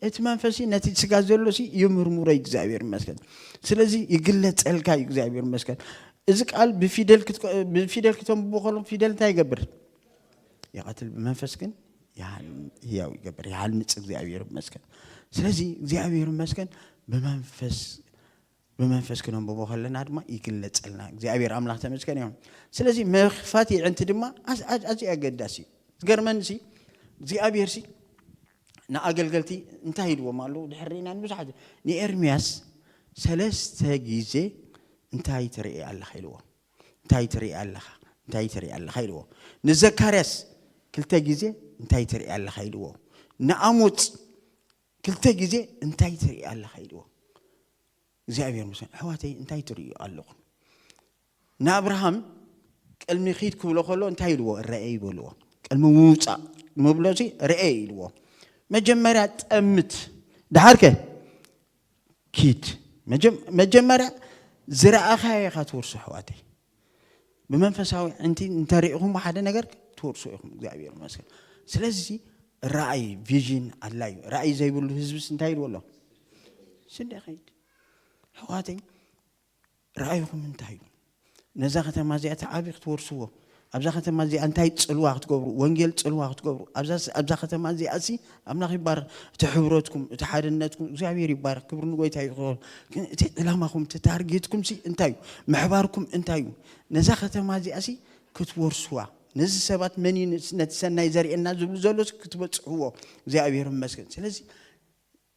እቲ መንፈስ ነቲ ስጋ ዘሎሲ ይምርምሮ እዩ። እግዚኣብሔር ይመስገን። ስለዚ ይግለጸልካ እዩ። እግዚኣብሔር ይመስገን። እዚ ቃል ብፊደል ክትቆ-፣ ብፊደል ክተንብቦ ከለኹም ፊደል እንታይ ይገብር? ይቐትል። ብመንፈስ ግን ይሃን-፣ ህያው ይገብር፣ ይሃንጽ። እግዚኣብሔር ይመስገን። ስለዚ እግዚኣብሔር ይመስገን። ብመንፈስ፣ ብመንፈስ ክነንብቦ ከለና ድማ ይግለጸልና። እግዚኣብሔር ኣምላኽ ተመስገን ይሁን። ስለዚ መኽፋት የዕንቲ ድማ ኣዝ-፣ ኣዝ-፣ ኣዝዩ ኣገዳሲ እዩ። ዝገርመንሲ እግዚኣብሔርሲ ንኣገልገልቲ እንታይ ኢልዎም ኣለዉ? ድሕር ርኢና ንብዙሓት፣ ንኤርምያስ ሰለስተ ግዜ እንታይ ትርኢ ኣለኻ ኢልዎ። እንታይ ትርኢ ኣለኻ? እንታይ ትርኢ ኣለኻ ኢልዎ። ንዘካርያስ ክልተ ግዜ እንታይ ትርኢ ኣለኻ ኢልዎ። ንኣሞጽ ክልተ ግዜ እንታይ ትርኢ ኣለኻ ኢልዎ። እግዚኣብሔር ምስጋና። ኣሕዋተይ እንታይ ትርእዩ ኣለኹም? ንኣብርሃም ቅድሚ ኺድ ክብሎ ከሎ እንታይ ኢልዎ? ረኤ ይበልዎ። ቅድሚ ምውፃእ ምብሎ ሲ ረኤ ኢልዎ። መጀመርያ ጠምት፣ ደሓርከ ኪድ። መጀመርያ ዝረኣኻዮ ኢኻ ትወርሶ ኣሕዋተይ። ብመንፈሳዊ ዕንቲ እንተሪእኹም ሓደ ነገር ትወርሶ ኢኹም። እግዚኣብሔር ይመስገን። ስለዚ ራእይ ቪዥን ኣድላይ እዩ። ራእይ ዘይብሉ ህዝብስ እንታይ ኢልዎ ኣሎ? ስደ ኸይድ ኣሕዋተይ። ራእይኹም እንታይ እዩ? ነዛ ከተማ እዚኣ እቲ ዓብዪ ክትወርስዎ፣ ኣብዛ ከተማ እዚኣ እንታይ ጽልዋ ክትገብሩ፣ ወንጌል ጽልዋ ክትገብሩ፣ ኣብዛ ስ- ኣብዛ ከተማ እዚኣ ሲ ኣምላኽ ይባረኽ። እቲ ሕብረትኩም፣ እቲ ሓድነትኩም እግዚኣብሔር ይባረኽ። ክብሪ ንጎይታ ይኹን። ግን እቲ ዕላማኹም፣ እቲ ታርጌትኩም ሲ እንታይ እዩ? ምሕባርኩም እንታይ እዩ? ነዛ ከተማ እዚኣ ሲ ክትወርስዋ፣ ነዚ ሰባት መን እዩ ነቲ ሰናይ ዘርእየና ዝብሉ ዘሎ ሲ ክትበጽሕዎ እግዚኣብሔር ይመስገን። ስለዚ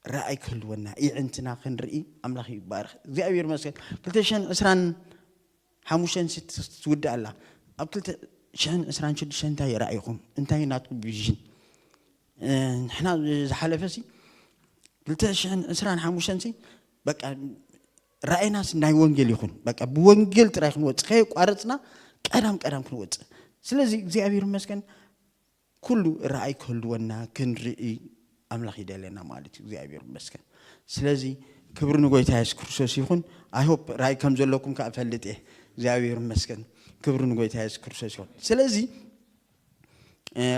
ራእይ ክህልወና፣ ይዕንትና ክንርኢ ኣምላኽ ይባረኽ። እግዚኣብሔር ይመስገን። ክልተ ሽሕን ዕስራን ሓሙሽተን ሲ ትውዳእ ኣላ። ኣብ ክልተ ሽሕን ዕስራን ሽዱሽተን እንታይ ራእይኹም? እንታይ ናትኩም ቪዥን? ንሕና ዝሓለፈ ሲ ክልተ ሽሕን ዕስራን ሓሙሽተን ሲ በቃ ራእይናስ ናይ ወንጌል ይኹን። በቃ ብወንጌል ጥራይ ክንወጽእ ከየቋረጽና ቀዳም ቀዳም ክንወጽእ። ስለዚ እግዚኣብሔር ይመስገን። ኩሉ ራእይ ክህልወና ክንርኢ ኣምላኽ ይደለና ማለት እዩ። እግዚኣብሔር ይመስገን። ስለዚ ክብሪ ንጎይታ የሱስ ክርስቶስ ይኹን። I hope ራእይ ከም ዘለኩም ከዓ እፈልጥ እየ። እግዚኣብሔር ይመስገን። ክብሪ ንጎይታ የሱስ ክርስቶስ ይኹን። ስለዚ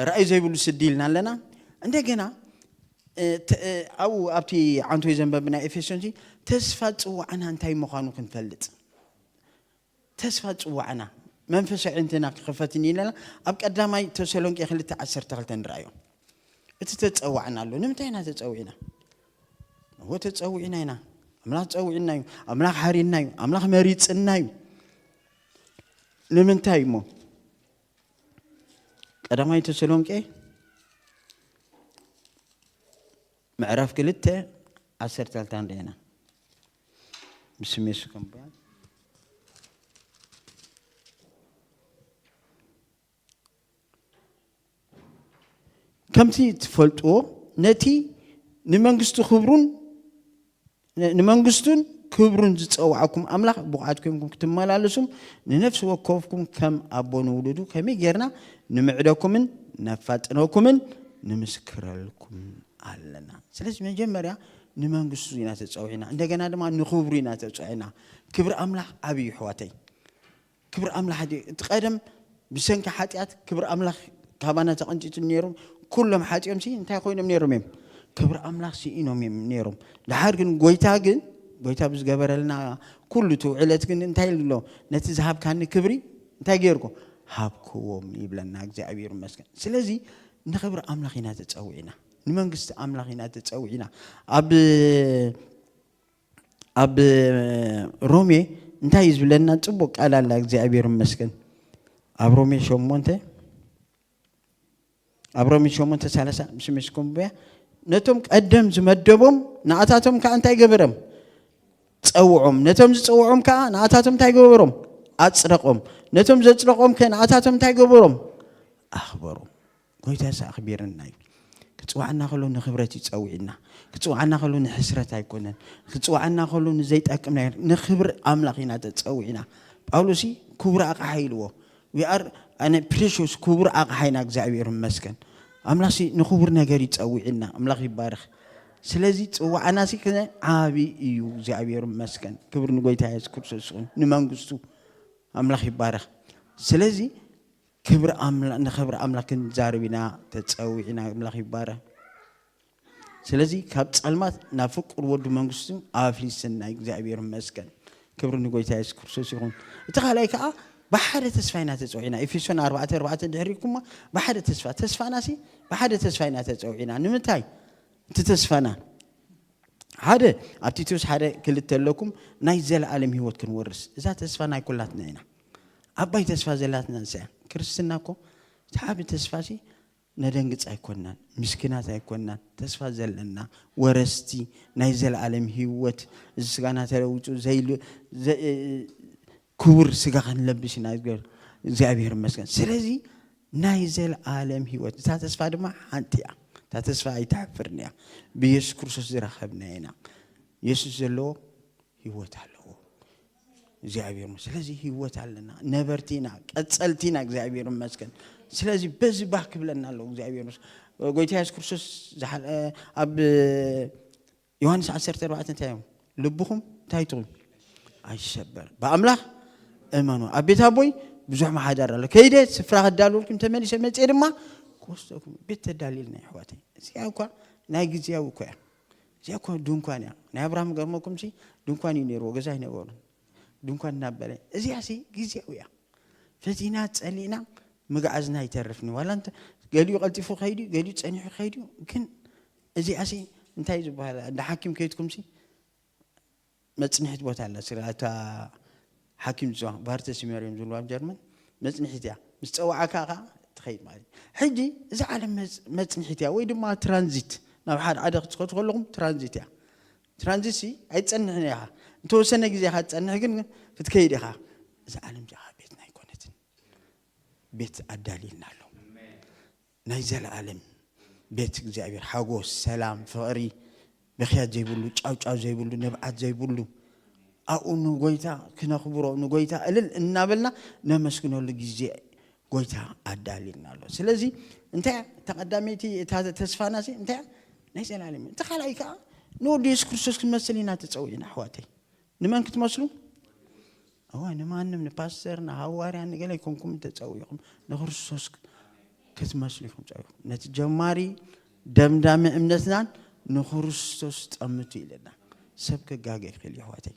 ራእይ ዘይብሉ ስዲ ኢልና ኣለና። እንደገና ኣብኡ ኣብቲ ዓንቶ ዘንበብና ኤፌሶን ተስፋ ፅዋዕና እንታይ ምዃኑ ክንፈልጥ፣ ተስፋ ፅዋዕና መንፈሳዊ ዕንትና ክኸፈትን ኢለና። ኣብ ቀዳማይ ተሰሎንቄ ክልተ ዓሰርተ ክልተ ንርኣዮ። እቲ ተፀዋዕና ኣሎ። ንምንታይ ኢና ተፀዊዕና? እዎ ተፀዊዕና ኢና። ኣምላኽ ፀዊዕና እዩ። ኣምላኽ ሓሪና እዩ። ኣምላኽ መሪፅና እዩ። ንምንታይ እሞ? ቀዳማይ ተሰሎንቄ ምዕራፍ ክልተ ዓሰርተ ክልተ ንርኤና። ብስሜሱ ከም ከምቲ ትፈልጥዎ ነቲ ንመንግስቱ ክብሩን ንመንግስቱን ክብሩን ዝፀዋዕኩም ኣምላኽ ብቑዓት ኮይንኩም ክትመላለሱም ንነፍሲ ወከፍኩም ከም ኣቦ ንውሉዱ ከመይ ጌርና ንምዕደኩምን ነፋጥነኩምን ንምስክረልኩም ኣለና። ስለዚ መጀመርያ ንመንግስቱ ኢና ተፀዊዕና፣ እንደገና ድማ ንክብሩ ኢና ተፀዊዕና። ክብሪ ኣምላኽ ዓብዪ እዩ ኣሕዋተይ። ክብሪ ኣምላኽ ድዩ? እቲ ቀደም ብሰንኪ ሓጢኣት ክብሪ ኣምላኽ ካባና ተቐንጢጡ ነይሩ። ኩሎም ሓጢኦም ሲ እንታይ ኮይኖም ነይሮም እዮም? ክብሪ ኣምላኽ ስኢኖም እዮም ነይሮም። ድሓር ግን ጎይታ ግን ጎይታ ብዝገበረልና ኩሉ እቲ ውዕለት ግን እንታይ ኢሉ ኣሎ? ነቲ ዝሃብካኒ ክብሪ እንታይ ገይርኩ? ሃብክዎም ይብለና እግዚኣብሔር ይመስገን። ስለዚ ንኽብሪ ኣምላኽ ኢና ተፀዊዕና፣ ንመንግስቲ ኣምላኽ ኢና ተፀዊዕና። ኣብ ኣብ ሮሜ እንታይ እዩ ዝብለና? ፅቡቅ ቃል ኣላ። እግዚኣብሔር ይመስገን። ኣብ ሮሜ ሸሞንተ ኣብ ሮሜ ሸሞንተ ሰላሳ ምስ ምስኩም ብያ ነቶም ቀደም ዝመደቦም ንኣታቶም ከዓ እንታይ ገበረም? ፀውዖም። ነቶም ዝፀውዖም ከዓ ንኣታቶም እንታይ ገበሮም? ኣፅደቆም። ነቶም ዘፅደቆም ከ ንኣታቶም እንታይ ገበሮም? ኣኽበሮም። ጎይታ የሱስ ኣኽቢርና እዩ። ክፅዋዕና ከሎ ንኽብረት እዩ ፀዊዕና። ክፅዋዕና ከሎ ንሕስረት ኣይኮነን። ክፅዋዕና ከሎ ንዘይጠቅም ናይ ንኽብሪ ኣምላኽ ኢና ተፀዊዕና። ጳውሎስ ክቡር ኣቕሓ ኢልዎ። We are ኣነ ፕሬሽስ ክቡር ኣቕሓ ኢና። እግዚኣብሔር ይመስገን። ኣምላኽሲ ንኽቡር ነገር ይፀዊዕና። ኣምላኽ ይባረኽ። ስለዚ ፅዋዕናሲ ክነ ዓብዪ እዩ። እግዚኣብሔር ይመስገን። ክብሪ ንጎይታ የሱስ ክርስቶስ ይኹን፣ ንመንግስቱ። ኣምላኽ ይባረኽ። ስለዚ ክብሪ ኣምላ- ንኽብሪ ኣምላኽ ክንዛረብ ኢና ተፀዊዕና። ኣምላኽ ይባረኽ። ስለዚ ካብ ጸልማት ናብ ፍቁር ወዱ መንግስቱ ኣፍሊስና እግዚኣብሔር ይመስገን። ክብሪ ንጎይታ የሱስ ክርስቶስ ይኹን። እቲ ካልኣይ ከዓ ብሓደ ተስፋ ኢና ተጸዊዕና። ኤፌሶን ኣርባዕተ ኣርባዕተ ድሕሪኩማ ብሓደ ተስፋ፣ ተስፋና ሲ ብሓደ ተስፋ ኢና ተጸዊዕና። ንምንታይ? እቲ ተስፋና ሓደ ኣብ ቲቶስ ሓደ ክልተ ኣለኩም ናይ ዘለኣለም ህይወት ክንወርስ። እዛ ተስፋ ናይ ኩላትና ኢና። ዓባይ ተስፋ ዘላትና ንሳ እያ። ክርስትና እኮ እቲ ዓቢ ተስፋ ሲ ነደንግጽ ኣይኮናን፣ ምስኪናት ኣይኮናን። ተስፋ ዘለና ወረስቲ ናይ ዘለኣለም ህይወት፣ እዚ ስጋና ተለዊጡ ዘይል- ዘ- ክቡር ስጋ ክንለብስ ኢና። እግዚኣብሔር ይመስገን። ስለዚ ናይ ዘለኣለም ህይወት እታ ተስፋ ድማ ሓንቲ እያ። እታ እታ ተስፋ ኣይትሓፍርን እያ። ብየሱስ ክርስቶስ ዝረኸብና ኢና። የሱስ ዘለዎ ህይወት ኣለዎ። እግዚኣብሔር ይመስገን። ስለዚ ህይወት ኣለና፣ ነበርቲ ኢና፣ ቀጸልቲ ኢና። እግዚኣብሔር ይመስገን። ስለዚ በዚ ባህ ክብለና ኣለዎ። እግዚኣብሔር ይመስገን። ጎይታ የሱስ ክርስቶስ ዝሓ-፣ ኣብ ዮሃንስ ዓሰርተ ኣርባዕተ እንታይ እዮም? ልብኹም እንታይ ትኹን? ኣይሰበር። ብኣምላኽ እመኑ። ኣብ ቤት ኣቦይ ብዙሕ ማሓዳር ኣሎ። ከይደ ስፍራ ከዳልወልኩም ተመሊሰ መጽኤ ድማ ክወስደኩም። ቤት ተዳልየልና ኣሕዋተይ። እዚኣ እኳ ናይ ግዝያዊ እኳ እያ። እዚኣ እኳ ድንኳን እያ። ናይ ኣብርሃም ገርመኩም ሲ ድንኳን እዩ ነይርዎ፣ ገዛ ኣይነበሩን። ድንኳን እናበለ እዚኣ ሲ ግዝያዊ እያ። ፈቲና ጸሊእና ምግዓዝና ኣይተርፍን። ዋላ እንተ ገሊኡ ቀልጢፉ ከይዱ፣ ገሊኡ ጸኒሑ ከይዱ፣ ግን እዚኣ ሲ እንታይ ዝበሃል? እንዳ ሓኪም ከይድኩም ሲ መጽንሒት ቦታ ኣላ። ስለ እታ ሓኪም ዝዋ ባርተሲመር እዮም ዝብሉ ኣብ ጀርመን። መጽንሒት እያ። ምስ ጸዋዕካ ከኣ ትኸይድ ማለት እዩ። ሕጂ እዛ ዓለም መጽ-፣ መጽንሒት እያ ወይ ድማ ትራንዚት። ናብ ሓደ ዓዲ ክትኸዱ ከለኹም ትራንዚት እያ። ትራንዚት ሲ ኣይትጸንሕን ኢኻ። እንተወሰነ ግዜ ኢኻ ትጸንሕ፣ ግን ክትከይድ ኢኻ። እዛ ዓለም እዚኣ ቤትና ኣይኮነትን። ቤት ኣዳልዩልና ኣሎ። ናይ ዘለኣለም ቤት እግዚኣብሔር፣ ሓጎስ፣ ሰላም፣ ፍቕሪ፣ ምኽያድ ዘይብሉ፣ ጫውጫው ዘይብሉ፣ ንብዓት ዘይብሉ፣ ኣብኡ ንጎይታ ክነኽብሮ፣ ንጎይታ እልል እናበልና ነመስግነሉ ግዜ ጎይታ ኣዳልዩልና ኣሎ። ስለዚ እንታይ እያ እታ ቀዳመይቲ፣ እታ ተስፋና ሲ እንታይ እያ? ናይ ዘላለም። እቲ ካልኣይ ከኣ ንወዲ የሱስ ክርስቶስ ክንመስል ኢና ተጸዊዕና፣ ኣሕዋተይ። ንመን ክትመስሉ? እወ፣ ንማንም፣ ንፓስተር፣ ንሃዋርያ፣ ንገለ ኣይኮንኩም ተጸዊዕኹም፣ ንክርስቶስ ክትመስሉ ኢኹም ጸዊዕኹም። ነቲ ጀማሪ ደምዳሚ እምነትናን ንክርስቶስ ጠምቱ ኢለና። ሰብ ክጋገ ይኽእል እዩ፣ ኣሕዋተይ።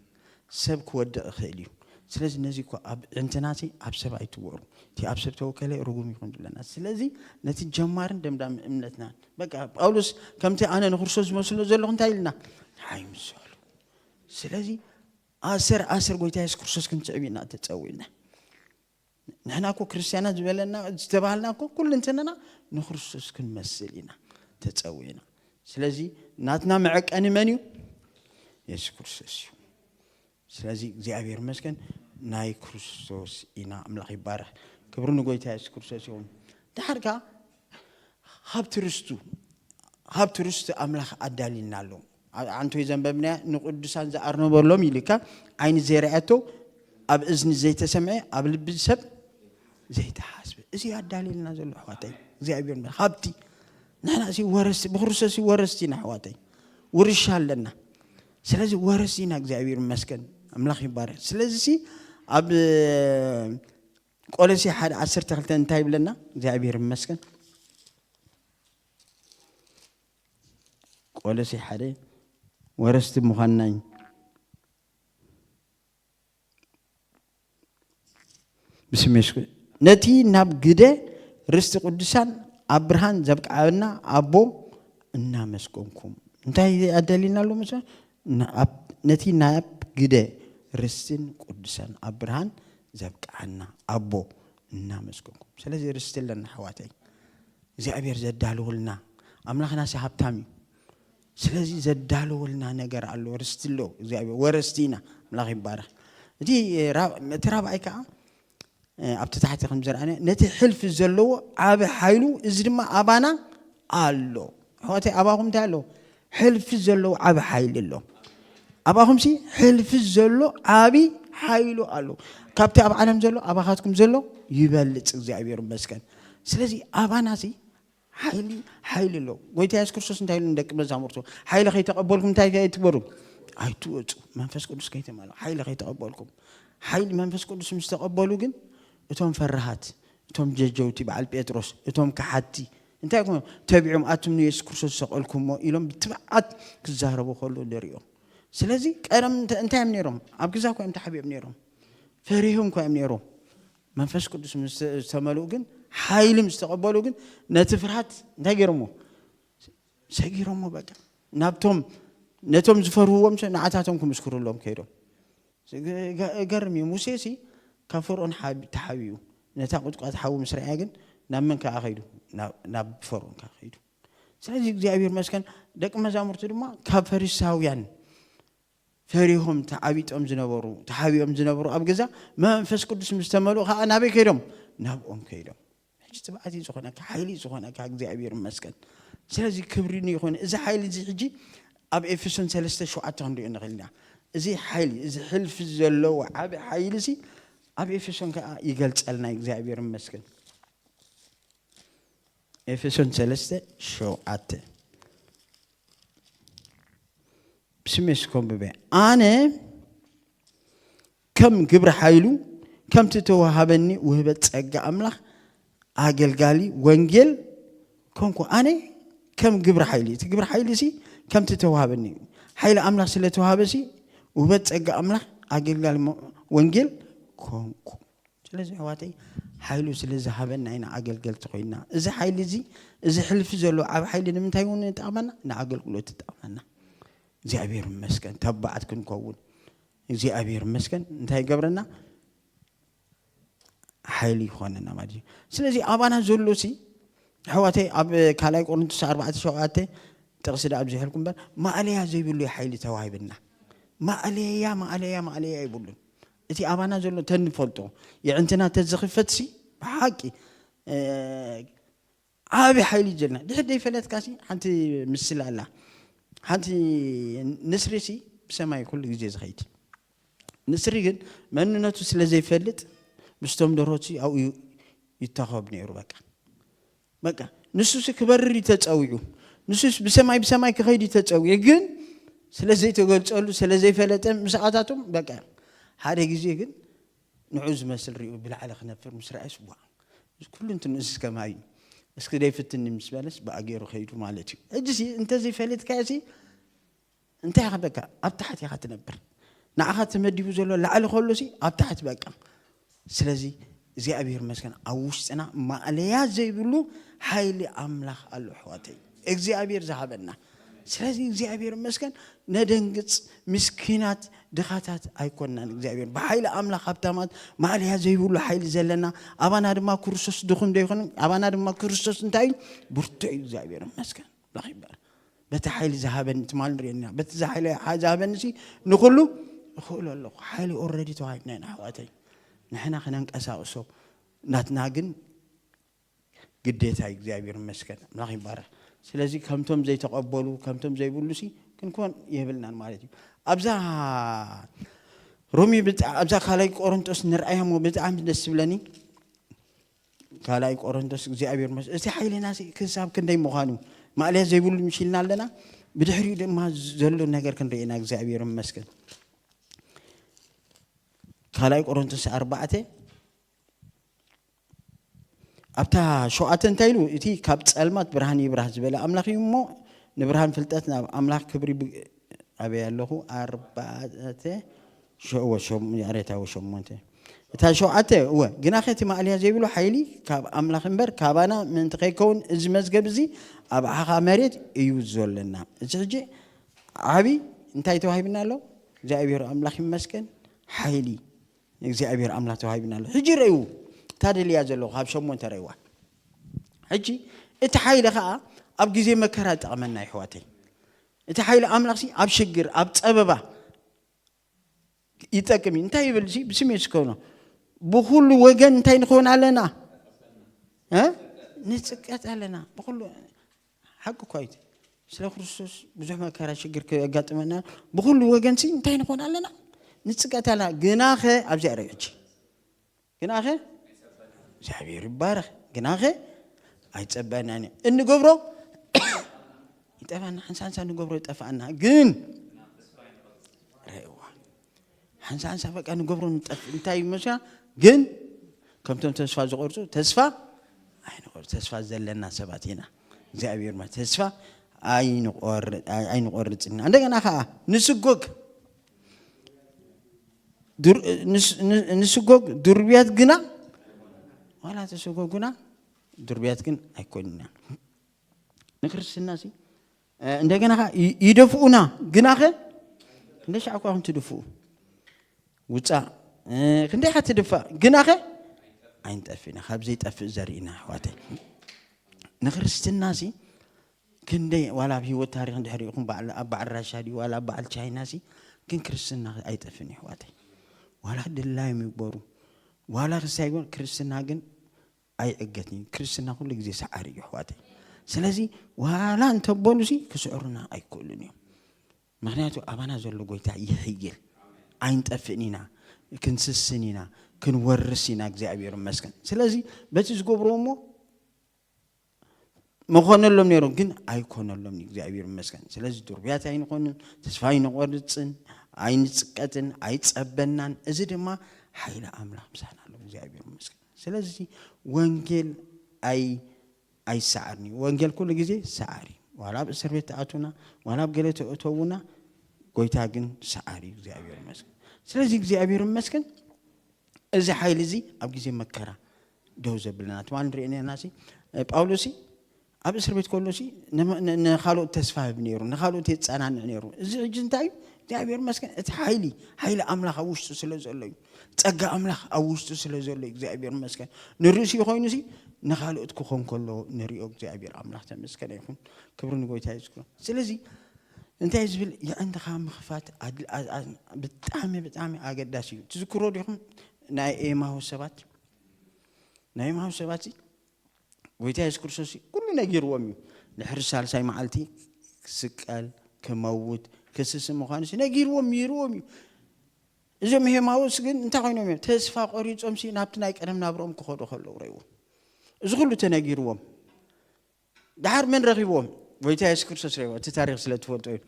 ሰብ ክወድቕ ይኽእል እዩ። ስለዚ ነዚ እኮ ኣብ ዕንትናሲ ኣብ ሰብ ኣይትወሩ። እቲ ኣብ ሰብ ተወከለ ርጉም ይኹን ዝብለና። ስለዚ ነቲ ጀማርን ደምዳሚ እምነትናን፣ በቃ ጳውሎስ ከምቲ ኣነ ንክርስቶስ ዝመስሎ ዘለኹ እንታይ ኢልና? ኣይምሰሉ። ስለዚ ኣሰር ኣሰር ጎይታ የሱስ ክርስቶስ ክንስዕብ ኢና ተጸዊዕና። ንሕና እኮ ክርስትያናት ዝበለና፣ ዝተባህልና እኮ ኩሉ እንትንና ንክርስቶስ ክንመስል ኢና ተጸዊዕና። ስለዚ ናትና መዐቀኒ መን እዩ? የሱስ ክርስቶስ እዩ። ስለዚ እግዚኣብሔር ይመስገን ናይ ክርስቶስ ኢና። ኣምላኽ ይባረኽ። ክብሪ ንጎይታ የሱስ ክርስቶስ ይኹን። ድሓር ከኣ ሃብቲ ርስቱ፣ ሃብቲ ርስቱ ኣምላኽ ኣዳልዩልና ኣሎ። ኣብ ዓንቶይ ዘንበብናያ ንቅዱሳን ዝኣርነበሎም ኢልካ ዓይኒ ዘይረኣየቶ፣ ኣብ እዝኒ ዘይተሰምዐ፣ ኣብ ልቢ ሰብ ዘይተሓስበ። እዚ ኣዳልዩልና ዘሎ ኣሕዋተይ እግዚኣብሔር ይመስገን። ሃብቲ ንሕና እዚ ወረስቲ፣ ብክርስቶስ እዚ ወረስቲ ኢና ኣሕዋተይ። ውርሻ ኣለና። ስለዚ ወረስቲ ኢና እግዚኣብሔር ይመስገን። ኣምላኽ ይባረክ። ስለዚ ሲ ኣብ ቆሎሴ ሓደ ዓሰርተ ክልተ እንታይ ይብለና? እግዚኣብሔር ይመስገን። ቆሎሴ ሓደ ወረስቲ ምዃንና እዩ። ብስም የሱስ ነቲ ናብ ግደ ርስቲ ቅዱሳን ኣብ ብርሃን ዘብቅዓና ኣቦ እናመስገንኩም። እንታይ ኣዳልዩልና ኣሎ መሰ-? ን-፣ ኣብ-፣ ነቲ ናብ ግደ ርስትን ቅዱሳን ኣብ ብርሃን ዘብቅዓና ኣቦ እናመስገንኩም። ስለዚ ርስቲ ኣለና ኣሕዋተይ። እግዚኣብሔር ዘዳልውልና፣ ኣምላኽናሲ ሃብታም እዩ። ስለዚ ዘዳልወልና ነገር ኣሎ፣ ርስቲ ኣሎ እግዚኣብሔር፣ ወረስቲ ኢና። ኣምላኽ ይባረኽ። እቲ ራ-፣ እቲ ራብዓይ ከኣ፣ እ፣ ኣብቲ ታሕቲ ከም ዝረኣና፣ ነቲ ሕልፊ ዘለዎ ዓቢ ሓይሉ፣ እዚ ድማ ኣባና ኣሎ። ኣሕዋተይ፣ ኣባኹም እንታይ ኣሎ? ሕልፊ ዘለዎ ዓቢ ሓይሊ ኣሎ። ኣባኹምሲ ሕልፊ ዘሎ ዓቢ ሓይሉ ኣሎ። ካብቲ ኣብ ዓለም ዘሎ ኣባኻትኩም ዘሎ ይበልጽ። እግዚኣብሔር ይመስገን። ስለዚ ኣባናሲ ሓይሊ፣ ሓይሊ ኣሎ። ጎይታ የሱስ ክርስቶስ እንታይ ኢሉ ንደቂ መዛሙርቱ? ሓይሊ ከይተቐበልኩም እንታይ ከይትበሉ? ኣይትወጹ። መንፈስ ቅዱስ ከይትመልኡ፣ ሓይሊ ከይተቐበልኩም። ሓይሊ መንፈስ ቅዱስ ምስ ተቐበሉ ግን እቶም ፈራሃት፣ እቶም ጀጀውቲ በዓል ጴጥሮስ፣ እቶም ከሓድቲ እንታይ ይኮኑ? ተቢዖም ኣቱም ንየሱስ ክርስቶስ ዝሰቐልኩሞ ኢሎም ብትብዓት ክዛረቡ ከለዉ ንሪኦም። ስለዚ ቀደም እንተ-፣ እንታይ እዮም ነይሮም? ኣብ ገዛ እኮ እዮም ተሓቢኦም ነይሮም። ፈሪሆም እኮ እዮም ነይሮም። መንፈስ ቅዱስ ምስ ዝተመልኡ ግን፣ ሓይሊ ምስ ተቐበሉ ግን፣ ነቲ ፍርሃት እንታይ ገይሮሞ? ሰጊሮሞ በቃ። ናብቶም፣ ነቶም ዝፈርህዎም ሰ-፣ ንዓታቶም ክምስክሩሎም ከይዶም። ገ-፣ ገ-፣ ገርም እዩ። ሙሴ ሲ ካብ ፈርኦን ሓቢ-፣ ተሓቢኡ፣ ነታ ቁጥቋጥ ሓዊ ምስ ረኣየ ግን፣ ናብ መን ከኣ ከይዱ? ናብ፣ ናብ ፈርኦን ከኣ ከይዱ። ስለዚ እግዚኣብሔር ይመስገን፣ ደቂ መዛሙርቱ ድማ ካብ ፈሪሳውያን ፈሪሆም ተዓቢጦም ዝነበሩ፣ ተሓቢኦም ዝነበሩ ኣብ ገዛ መንፈስ ቅዱስ ምስ ተመልኡ ከኣ ናበይ ከይዶም? ናብኦም ከይዶም። ሕጂ ትብዓት እዩ ዝኾነካ፣ ሓይሊ እዩ ዝኾነካ፣ እግዚኣብሔር ይመስገን። ስለዚ ክብሪ ንይኾነ እዚ ሓይሊ እዚ ሕጂ ኣብ ኤፌሶን ሰለስተ ሸውዓተ ክንሪኦ ንኽእል ኢና። እዚ ሓይሊ እዚ ሕልፊ ዘለዎ ዓቢ ሓይሊ እዚ ኣብ ኤፌሶን ከዓ ይገልጸልና። እግዚኣብሔር ይመስገን። ኤፌሶን ሰለስተ ሸውዓተ ብስሜስ ኮንብበ ኣነ ከም ግብሪ ሓይሉ ከምቲ ተዋሃበኒ ውህበት ጸጋ ኣምላኽ ኣገልጋሊ ወንጌል ኮንኩ። ኣነ ከም ግብሪ ሓይሊ፣ እቲ ግብሪ ሓይሊ ሲ ከምቲ ተዋሃበኒ ሓይሊ ኣምላኽ ስለ ተዋሃበ ሲ ውህበት ጸጋ ኣምላኽ ኣገልጋሊ ወንጌል ኮንኩ። ስለዚ ኣሕዋተይ ሓይሉ ስለ ዝሃበና ኢና ኣገልገልቲ ኮይና። እዚ ሓይሊ እዚ እዚ ሕልፊ ዘሎ ዓብ ሓይሊ ንምንታይ እውን ይጠቕመና? ንኣገልግሎት ይጠቕመና። እግዚኣብሔር ይመስገን ተባዓት ክንከውን እግዚኣብሔር ይመስገን እንታይ ይገብረና? ሓይሊ ይኾነና ማለት እዩ። ስለዚ ኣባና ዘሎ ሲ ኣሕዋተይ ኣብ ካልኣይ ቆሮንቶስ ኣርባዕተ ሸውዓተ ጥቕሲ ዳ ኣብዚሐልኩም እምበር ማእለያ ዘይብሉ ሓይሊ ተዋሂብና። ማእለያ ማእለያ ማእለያ ይብሉን እቲ ኣባና ዘሎ ተንፈልጦ የዕንትና ተዝኽፈት ሲ ብሓቂ ዓብ ሓይሊ ይጀልና ድሕር ደይፈለጥካ ሲ ሓንቲ ምስል ኣላ ሓንቲ ንስሪ ሲ ብሰማይ ኩሉ ግዜ ዝኸይድ ንስሪ ግን መንነቱ ስለ ዘይፈልጥ ምስቶም ደሮት ኣብኡ ይታኸብ ነይሩ። በቃ በቃ ንሱ ሲ ክበርር እዩ ተጸዊዑ። ንሱስ ብሰማይ ብሰማይ ክኸይድ እዩ ተጸዊዑ። ግን ስለ ዘይተገልጸሉ ስለ ዘይፈለጠ ምስኣታቶም በቃ ሓደ ግዜ ግን ንዑ ዝመስል ሪኡ ብላዕሊ ክነፍር ምስ ረኣይስ ዋ ኩሉ እንት ንእስ ከማይ እስኪ ደይፍትኒ ምስ በለስ ብኣገይሩ ከይዱ ማለት እዩ። ሕጂ ሲ እንተዘይፈለጥካዮ ሲ እንታይ ኢኻ በቃ ኣብ ታሕቲ ኢኻ ትነብር። ንዓኻ ተመዲቡ ዘሎ ላዕሊ ከሎ ሲ ኣብ ታሕቲ በቃ። ስለዚ እግዚኣብሔር መስገን ኣብ ውሽጥና ማእለያ ዘይብሉ ሓይሊ ኣምላኽ ኣሎ ኣሕዋተይ እግዚኣብሔር ዝሃበና። ስለዚ እግዚኣብሔር መስገን ነደንግጽ ምስኪናት ድኻታት ኣይኮንናን እግዚኣብሔር ብሓይሊ ኣምላኽ ሃብታማት ማእለያ ዘይብሉ ሓይሊ ዘለና ኣባና ድማ ክርስቶስ ድኹም ዘይኮነ ኣባና ድማ ክርስቶስ እንታይ እዩ ብርቱ እዩ እግዚኣብሔር መስገን ኣምላኽ ይባል በቲ ሓይሊ ዝሃበኒ ትማል ንሪኦ ኢና በቲ ዝሓይሊ ዝሃበኒ ሲ ንኩሉ እኽእሎ ኣለኹ ሓይሊ ኦረዲ ተዋሂብና ኢና ኣሕዋተይ ንሕና ክነንቀሳቅሶ ናትና ግን ግዴታ እዩ እግዚኣብሔር ይመስገን ኣምላኽ ይባረክ ስለዚ ከምቶም ዘይተቀበሉ ከምቶም ዘይብሉ ሲ ክንኮን የብልናን ማለት እዩ ኣብዛ ሮሚ ኣብዛ ካልኣይ ቆሮንጦስ ንርኣያ ሞ ብጣዕሚ ደስ ትብለኒ ካልኣይ ቆሮንቶስ እግዚኣብሔር መስ እቲ ሓይልና ክሳብ ክንደይ ምዃኑ ማእለያ ዘይብሉ ምሽልና ኣለና ብድሕሪኡ ድማ ዘሎ ነገር ክንርኢና እግዚኣብሔር መስገን ካልኣይ ቆሮንቶስ ኣርባዕተ ኣብታ ሸውዓተ እንታይ ኢሉ እቲ ካብ ጸልማት ብርሃን ይብራህ ዝበለ ኣምላኽ እዩ እሞ ንብርሃን ፍልጠት ናብ ኣምላኽ ክብሪ ኣበይ ኣለኹ ኣርባዕተ ሸወ ሸሙ ያሬታዊ ሸሞንተ እታ ሸውዓተ እወ ግናኸ እቲ ማእለያ ዘይብሉ ሓይሊ ካብ ኣምላኽ እምበር ካባና ምእንቲ ከይከውን እዚ መዝገብ እዚ ኣብ ዓኻ መሬት እዩ ዘሎና። እዚ ሕጂ ዓቢ እንታይ ተዋሂብና ኣሎ? እግዚኣብሔር ኣምላኽ ይመስገን ሓይሊ እግዚኣብሔር ኣምላኽ ተዋሂብና ኣሎ። ሕጂ ረእዩ እታ ደልያ ዘለኹ ካብ ሸሞንተ ረእዋ። ሕጂ እቲ ሓይሊ ኸዓ ኣብ ግዜ መከራ ይጠቕመና ይሕዋተይ። እቲ ሓይሊ ኣምላኽ ሲ ኣብ ሽግር ኣብ ጸበባ ይጠቅም እዩ እንታይ ይብል ሲ ብስሜት ስከውኖ ብኩሉ ወገን እንታይ ንኸውን ኣለና ንጽቀት ኣለና ብኩሉ ሓቂ እኳ እዩ ስለ ክርስቶስ ብዙሕ መከራ ሽግር ከጋጥመና ብኩሉ ወገን ሲ እንታይ ንኸውን ኣለና ንጽቀት ኣለና ግናኸ ኣብዚኣ ርዕጂ ግናኸ እግዚኣብሔር ይባረኽ ግናኸ ኣይጸበናን እዩ እንገብሮ ይጠፋና ሓንሳ ሓንሳ ንገብሮ ይጠፋና ግን ረእዋ ሓንሳ ሓንሳ በቃ ንገብሮ ንጠፍ እንታይ ይመስላ ግን ከምቶም ተስፋ ዝቆርጹ ተስፋ ኣይንቆር ተስፋ ዘለና ሰባት ኢና እግዚኣብሔር ማ ተስፋ ኣይንቆርጽ ኢና እንደገና ከዓ ንስጎግ ንስጎግ ዱርብያት ግና ዋላ ተሰጎጉና ዱርብያት ግን ኣይኮንና ንክርስትና ሲ እንደገና ይደፍኡና ግናኸ ክንደይ ሻዕ እኳ ትድፍኡ ውፃእ ክንደይ ካ ትድፋእ ግናኸ ኣይንጠፍእና ካብ ዘይጠፍእ ዘርእና ኣሕዋተይ ንክርስትና ሲ ክንደይ ዋላ ኣብ ህይወት ታሪክ እንድሕር ኢኹም በዓል ኣብ በዓል ራሻ ድዩ ዋላ ኣብ በዓል ቻይና ሲ ግን ክርስትና ኣይጠፍን ይሕዋተይ ዋላ ድላዮም ይግበሩ ዋላ ክሳይ ግን ክርስትና ግን ኣይዕገትን እዩ ክርስትና ኩሉ ግዜ ሰዓሪ እዩ ኣሕዋተይ ስለዚ ዋላ እንተበሉሲ ክስዕሩና ኣይክእሉን እዮም። ምኽንያቱ ኣባና ዘሎ ጎይታ ይሕይል። ኣይንጠፍእን ኢና፣ ክንስስን ኢና፣ ክንወርስ ኢና። እግዚኣብሔር ይመስገን። ስለዚ በቲ ዝገብርዎ እሞ መኾነሎም ነይሩ፣ ግን ኣይኮነሎም። እግዚኣብሔር ይመስገን። ስለዚ ድርብያት ኣይንኾንን፣ ተስፋ ኣይንቆርፅን፣ ኣይንፅቀጥን፣ ኣይፀበናን። እዚ ድማ ሓይሊ ኣምላኽ ምሳና ኣሎ። እግዚኣብሔር ይመስገን። ስለዚ ወንጌል ኣይ ኣይሰዓርን እዩ። ወንጌል ኩሉ ግዜ ሰዓር እዩ። ዋላ ኣብ እስር ቤት ትኣቱና፣ ዋላ ኣብ ገለ ተእተውና፣ ጎይታ ግን ሰዓር እዩ። እግዚኣብሔር ይመስገን። ስለዚ እግዚኣብሔር ይመስገን፣ እዚ ሓይሊ እዚ ኣብ ግዜ መከራ ደው ዘብለና። ትማል ንሪኦ ነርና ሲ ጳውሎስ ኣብ እስር ቤት ከሎ ሲ ንኻልኦት ተስፋ ህብ ነይሩ፣ ንኻልኦት የፀናንዕ ነይሩ። እዚ ሕጂ እንታይ እዩ? እግዚኣብሔር ይመስገን፣ እቲ ሓይሊ ሓይሊ ኣምላኽ ኣብ ውሽጡ ስለ ዘሎ እዩ። ጸጋ ኣምላኽ ኣብ ውሽጡ ስለ ዘሎ እዩ። እግዚኣብሔር ይመስገን። ንርእሲ ኮይኑ ሲ ንኻልኦት ክኾን ከሎ ንሪኦ። እግዚኣብሔር ኣምላኽ ተመስገነ ይኹን። ክብሪ ንጎይታ የሱስ ክርስቶስ። ስለዚ እንታይ ዝብል የዕንድኻ ምኽፋት ኣድል- ኣ- ኣ- ብጣዕሚ ብጣዕሚ ኣገዳሲ እዩ። ትዝክሮ ዲኹም ናይ ኤማሁስ ሰባት? ናይ ኤማሁስ ሰባት ሲ ጎይታ የሱስ ክርስቶስ ኩሉ ነጊርዎም እዩ። ድሕሪ ሳልሳይ መዓልቲ ክስቀል፣ ክመውት፣ ክስስን ምዃኑ ነጊርዎም፣ ይርዎም እዩ። እዞም ሄማውስ ግን እንታይ ኮይኖም እዮም? ተስፋ ቆሪጾም ሲ ናብቲ ናይ ቀደም ናብሮም ክኸዱ ከለዉ ረይዎም። እዚ ኩሉ ተነጊርዎም። ድሓር መን ረኺብዎም? ጎይታ የሱስ ክርስቶስ ረይዎ። እቲ ታሪኽ ስለ ትፈልጦ እዩ።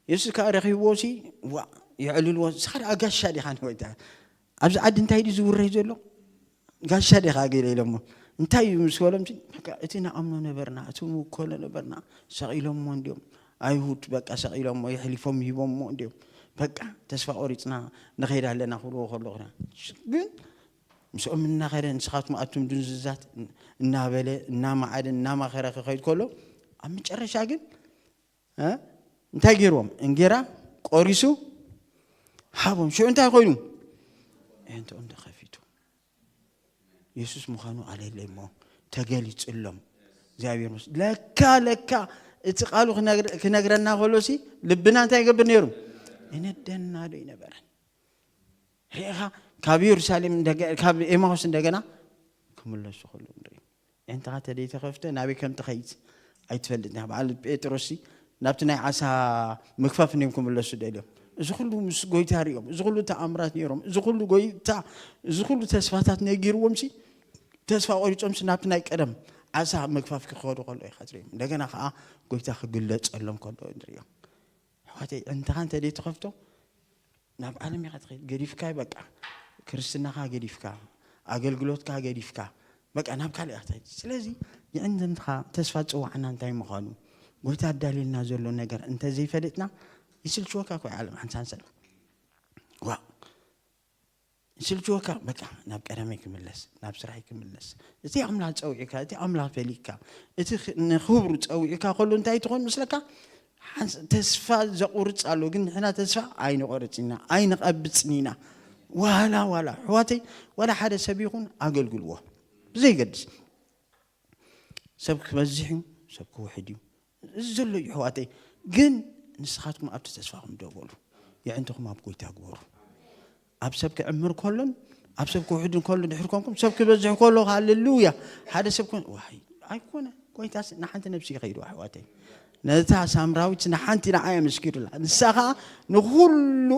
የሱስ ከዓ ረኺብዎ ሲ ዋ የዕልልዎ። ንስኻ ደኣ ጋሻ ዲኻ ንጎይታ? ኣብዚ ዓዲ እንታይ ድዩ ዝውረይ ዘሎ? ጋሻ ዲኻ ገለ ኢሎሞ። እንታይ እዩ ምስ በሎም፣ በቃ እቲ ንኣምኖ ነበርና፣ እቲ ንውከሎ ነበርና፣ ሰቒሎሞ እንድዮም። ኣይሁድ በቃ ሰቒሎሞ፣ የሕሊፎም ሂቦሞ እንድዮም። በቃ ተስፋ ቆሪጽና ንኸይድ ኣለና ክብልዎ ከለኹ ግን ምስኦም እናኸደ ንስኻትኩም ኣቱም ድንዙዛት እናበለ እናመዓደ እናመኸረ ክኸይድ ከሎ ኣብ መጨረሻ ግን እንታይ ገይርዎም? እንጌራ ቆሪሱ ሃቦም። ሽዑ እንታይ ኮይኑ? ኣዒንትኦም ተኸፊቱ። የሱስ ምዃኑ ኣለለይ እሞ ተገሊጽሎም። እግዚኣብሔር ምስ ለካ ለካ እቲ ቃሉ ክነግረና ከሎሲ ልብና እንታይ ይገብር ነይሩ? ይነደና ዶ ይነበረን? ርኢኻ ካብ የሩሳሌም ካብ ኤማሁስ እንደገና ክምለሱ ከሎ ንርኢ። ኣዒንትኻ ተደይተኸፍተ ናበይ ከም ትኸይድ ኣይትፈልጥን ኢኻ። በዓል ጴጥሮስሲ ናብቲ ናይ ዓሳ ምግፋፍ እንድዮም ክምለሱ ደልዮም። እዚ ኩሉ ምስ ጎይታ ሪኦም፣ እዚ ኩሉ ተኣምራት ነይሮም፣ እዚ ኩሉ ጎይታ፣ እዚ ኩሉ ተስፋታት ነጊርዎም ሲ ተስፋ ቆሪጾም ሲ ናብቲ ናይ ቀደም ዓሳ ምግፋፍ ክኸዱ ከሎ ኢኻ ትሪኦም። እንደገና ከዓ ጎይታ ክግለጸሎም ከሎ ንሪኦም። ኣሕዋተይ ኣዒንትኻ እንተደይትኸፍቶ ናብ ዓለም ኢኻ ትኸይድ። ገዲፍካ በቃ ክርስትናኻ ገዲፍካ ኣገልግሎትካ ገዲፍካ በቃ ናብ ካልእ ኢኻ ትኸይድ። ስለዚ የዕንትኻ ተስፋ ጽዋዕና እንታይ ምዃኑ ጎይታ ኣዳልየልና ዘሎ ነገር እንተዘይፈለጥና ይስልችወካ እኮ እዩ ዓለም ሓንሳብ ንሳብ ዋ ይስልችወካ በቃ ናብ ቀደመይ ክምለስ ናብ ስራሐይ ክምለስ እቲ ኣምላኽ ጸዊዕካ እቲ ኣምላኽ ፈሊካ እቲ ንኽብሩ ጸዊዕካ ከሎ እንታይ ትኾን ምስለካ ተስፋ ዘቑርጽ ኣሎ ግን ንሕና ተስፋ ኣይንቆርጽ ኢና ኣይንቐብጽን ኢና ዋላ ዋላ ኣሕዋተይ ዋላ ሓደ ሰብ ይኹን ኣገልግልዎ ብዘይገድስ ሰብ ክበዝሕ እዩ ሰብ ክውሕድ እዩ እዚ ዘሎ እዩ ኣሕዋተይ ግን ንስኻትኩም ኣብቲ ተስፋኹም ደበሉ የዕንትኹም ኣብ ጎይታ ግበሩ ኣብ ሰብ ክዕምር ከሎን ኣብ ሰብ ክውሕድን ከሎ ድሕር ኮንኩም ሰብ ክበዝሕ ከሎ ሃሌሉያ ሓደ ሰብ ኮን ዋይ ኣይኮነ ጎይታስ ንሓንቲ ነብሲ ይኸይዱ ኣሕዋተይ ነታ ሳምራዊት ንሓንቲ ንዓያ መስኪሩላ ንሳ ኸዓ ንኹሉ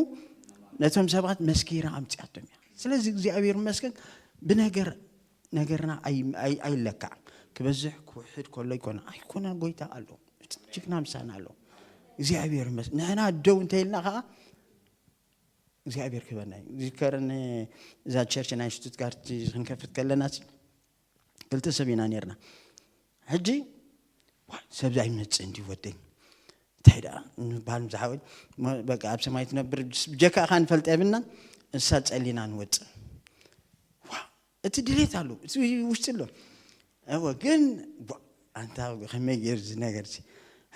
ነቶም ሰባት መስኪራ ኣምፅኣቶም እያ ስለዚ እግዚኣብሔር መስገን ብነገር ነገርና ኣይለካዕ ክበዝሕ ክውሕድ ከሎ ኣይኮነ ኣይኮነ ጎይታ ኣሎ ጅግና ምሳና ኣሎ እግዚኣብሔር መስ ንሕና ደው እንተይልና ከዓ እግዚኣብሔር ክበና እዩ ዝከረኒ እዛ ቸርች ናይ ሽቱትጋርት ክንከፍት ከለና ክልተ ሰብ ኢና ነርና ሕጂ ሰብዚ ኣይመፅእ እንዲ ወደኝ እንታይ ደኣ ንባል ዝሓወይ በቃ ኣብ ሰማይ ትነብር ብጀካ እኻ ንፈልጥ የብልና እሳ ፀሊና ንወፅእ እቲ ድሌት ኣሎ እቲ ውሽጢ ኣሎ እወ ግን ኣንታ ከመይ ገይር እዚ ነገር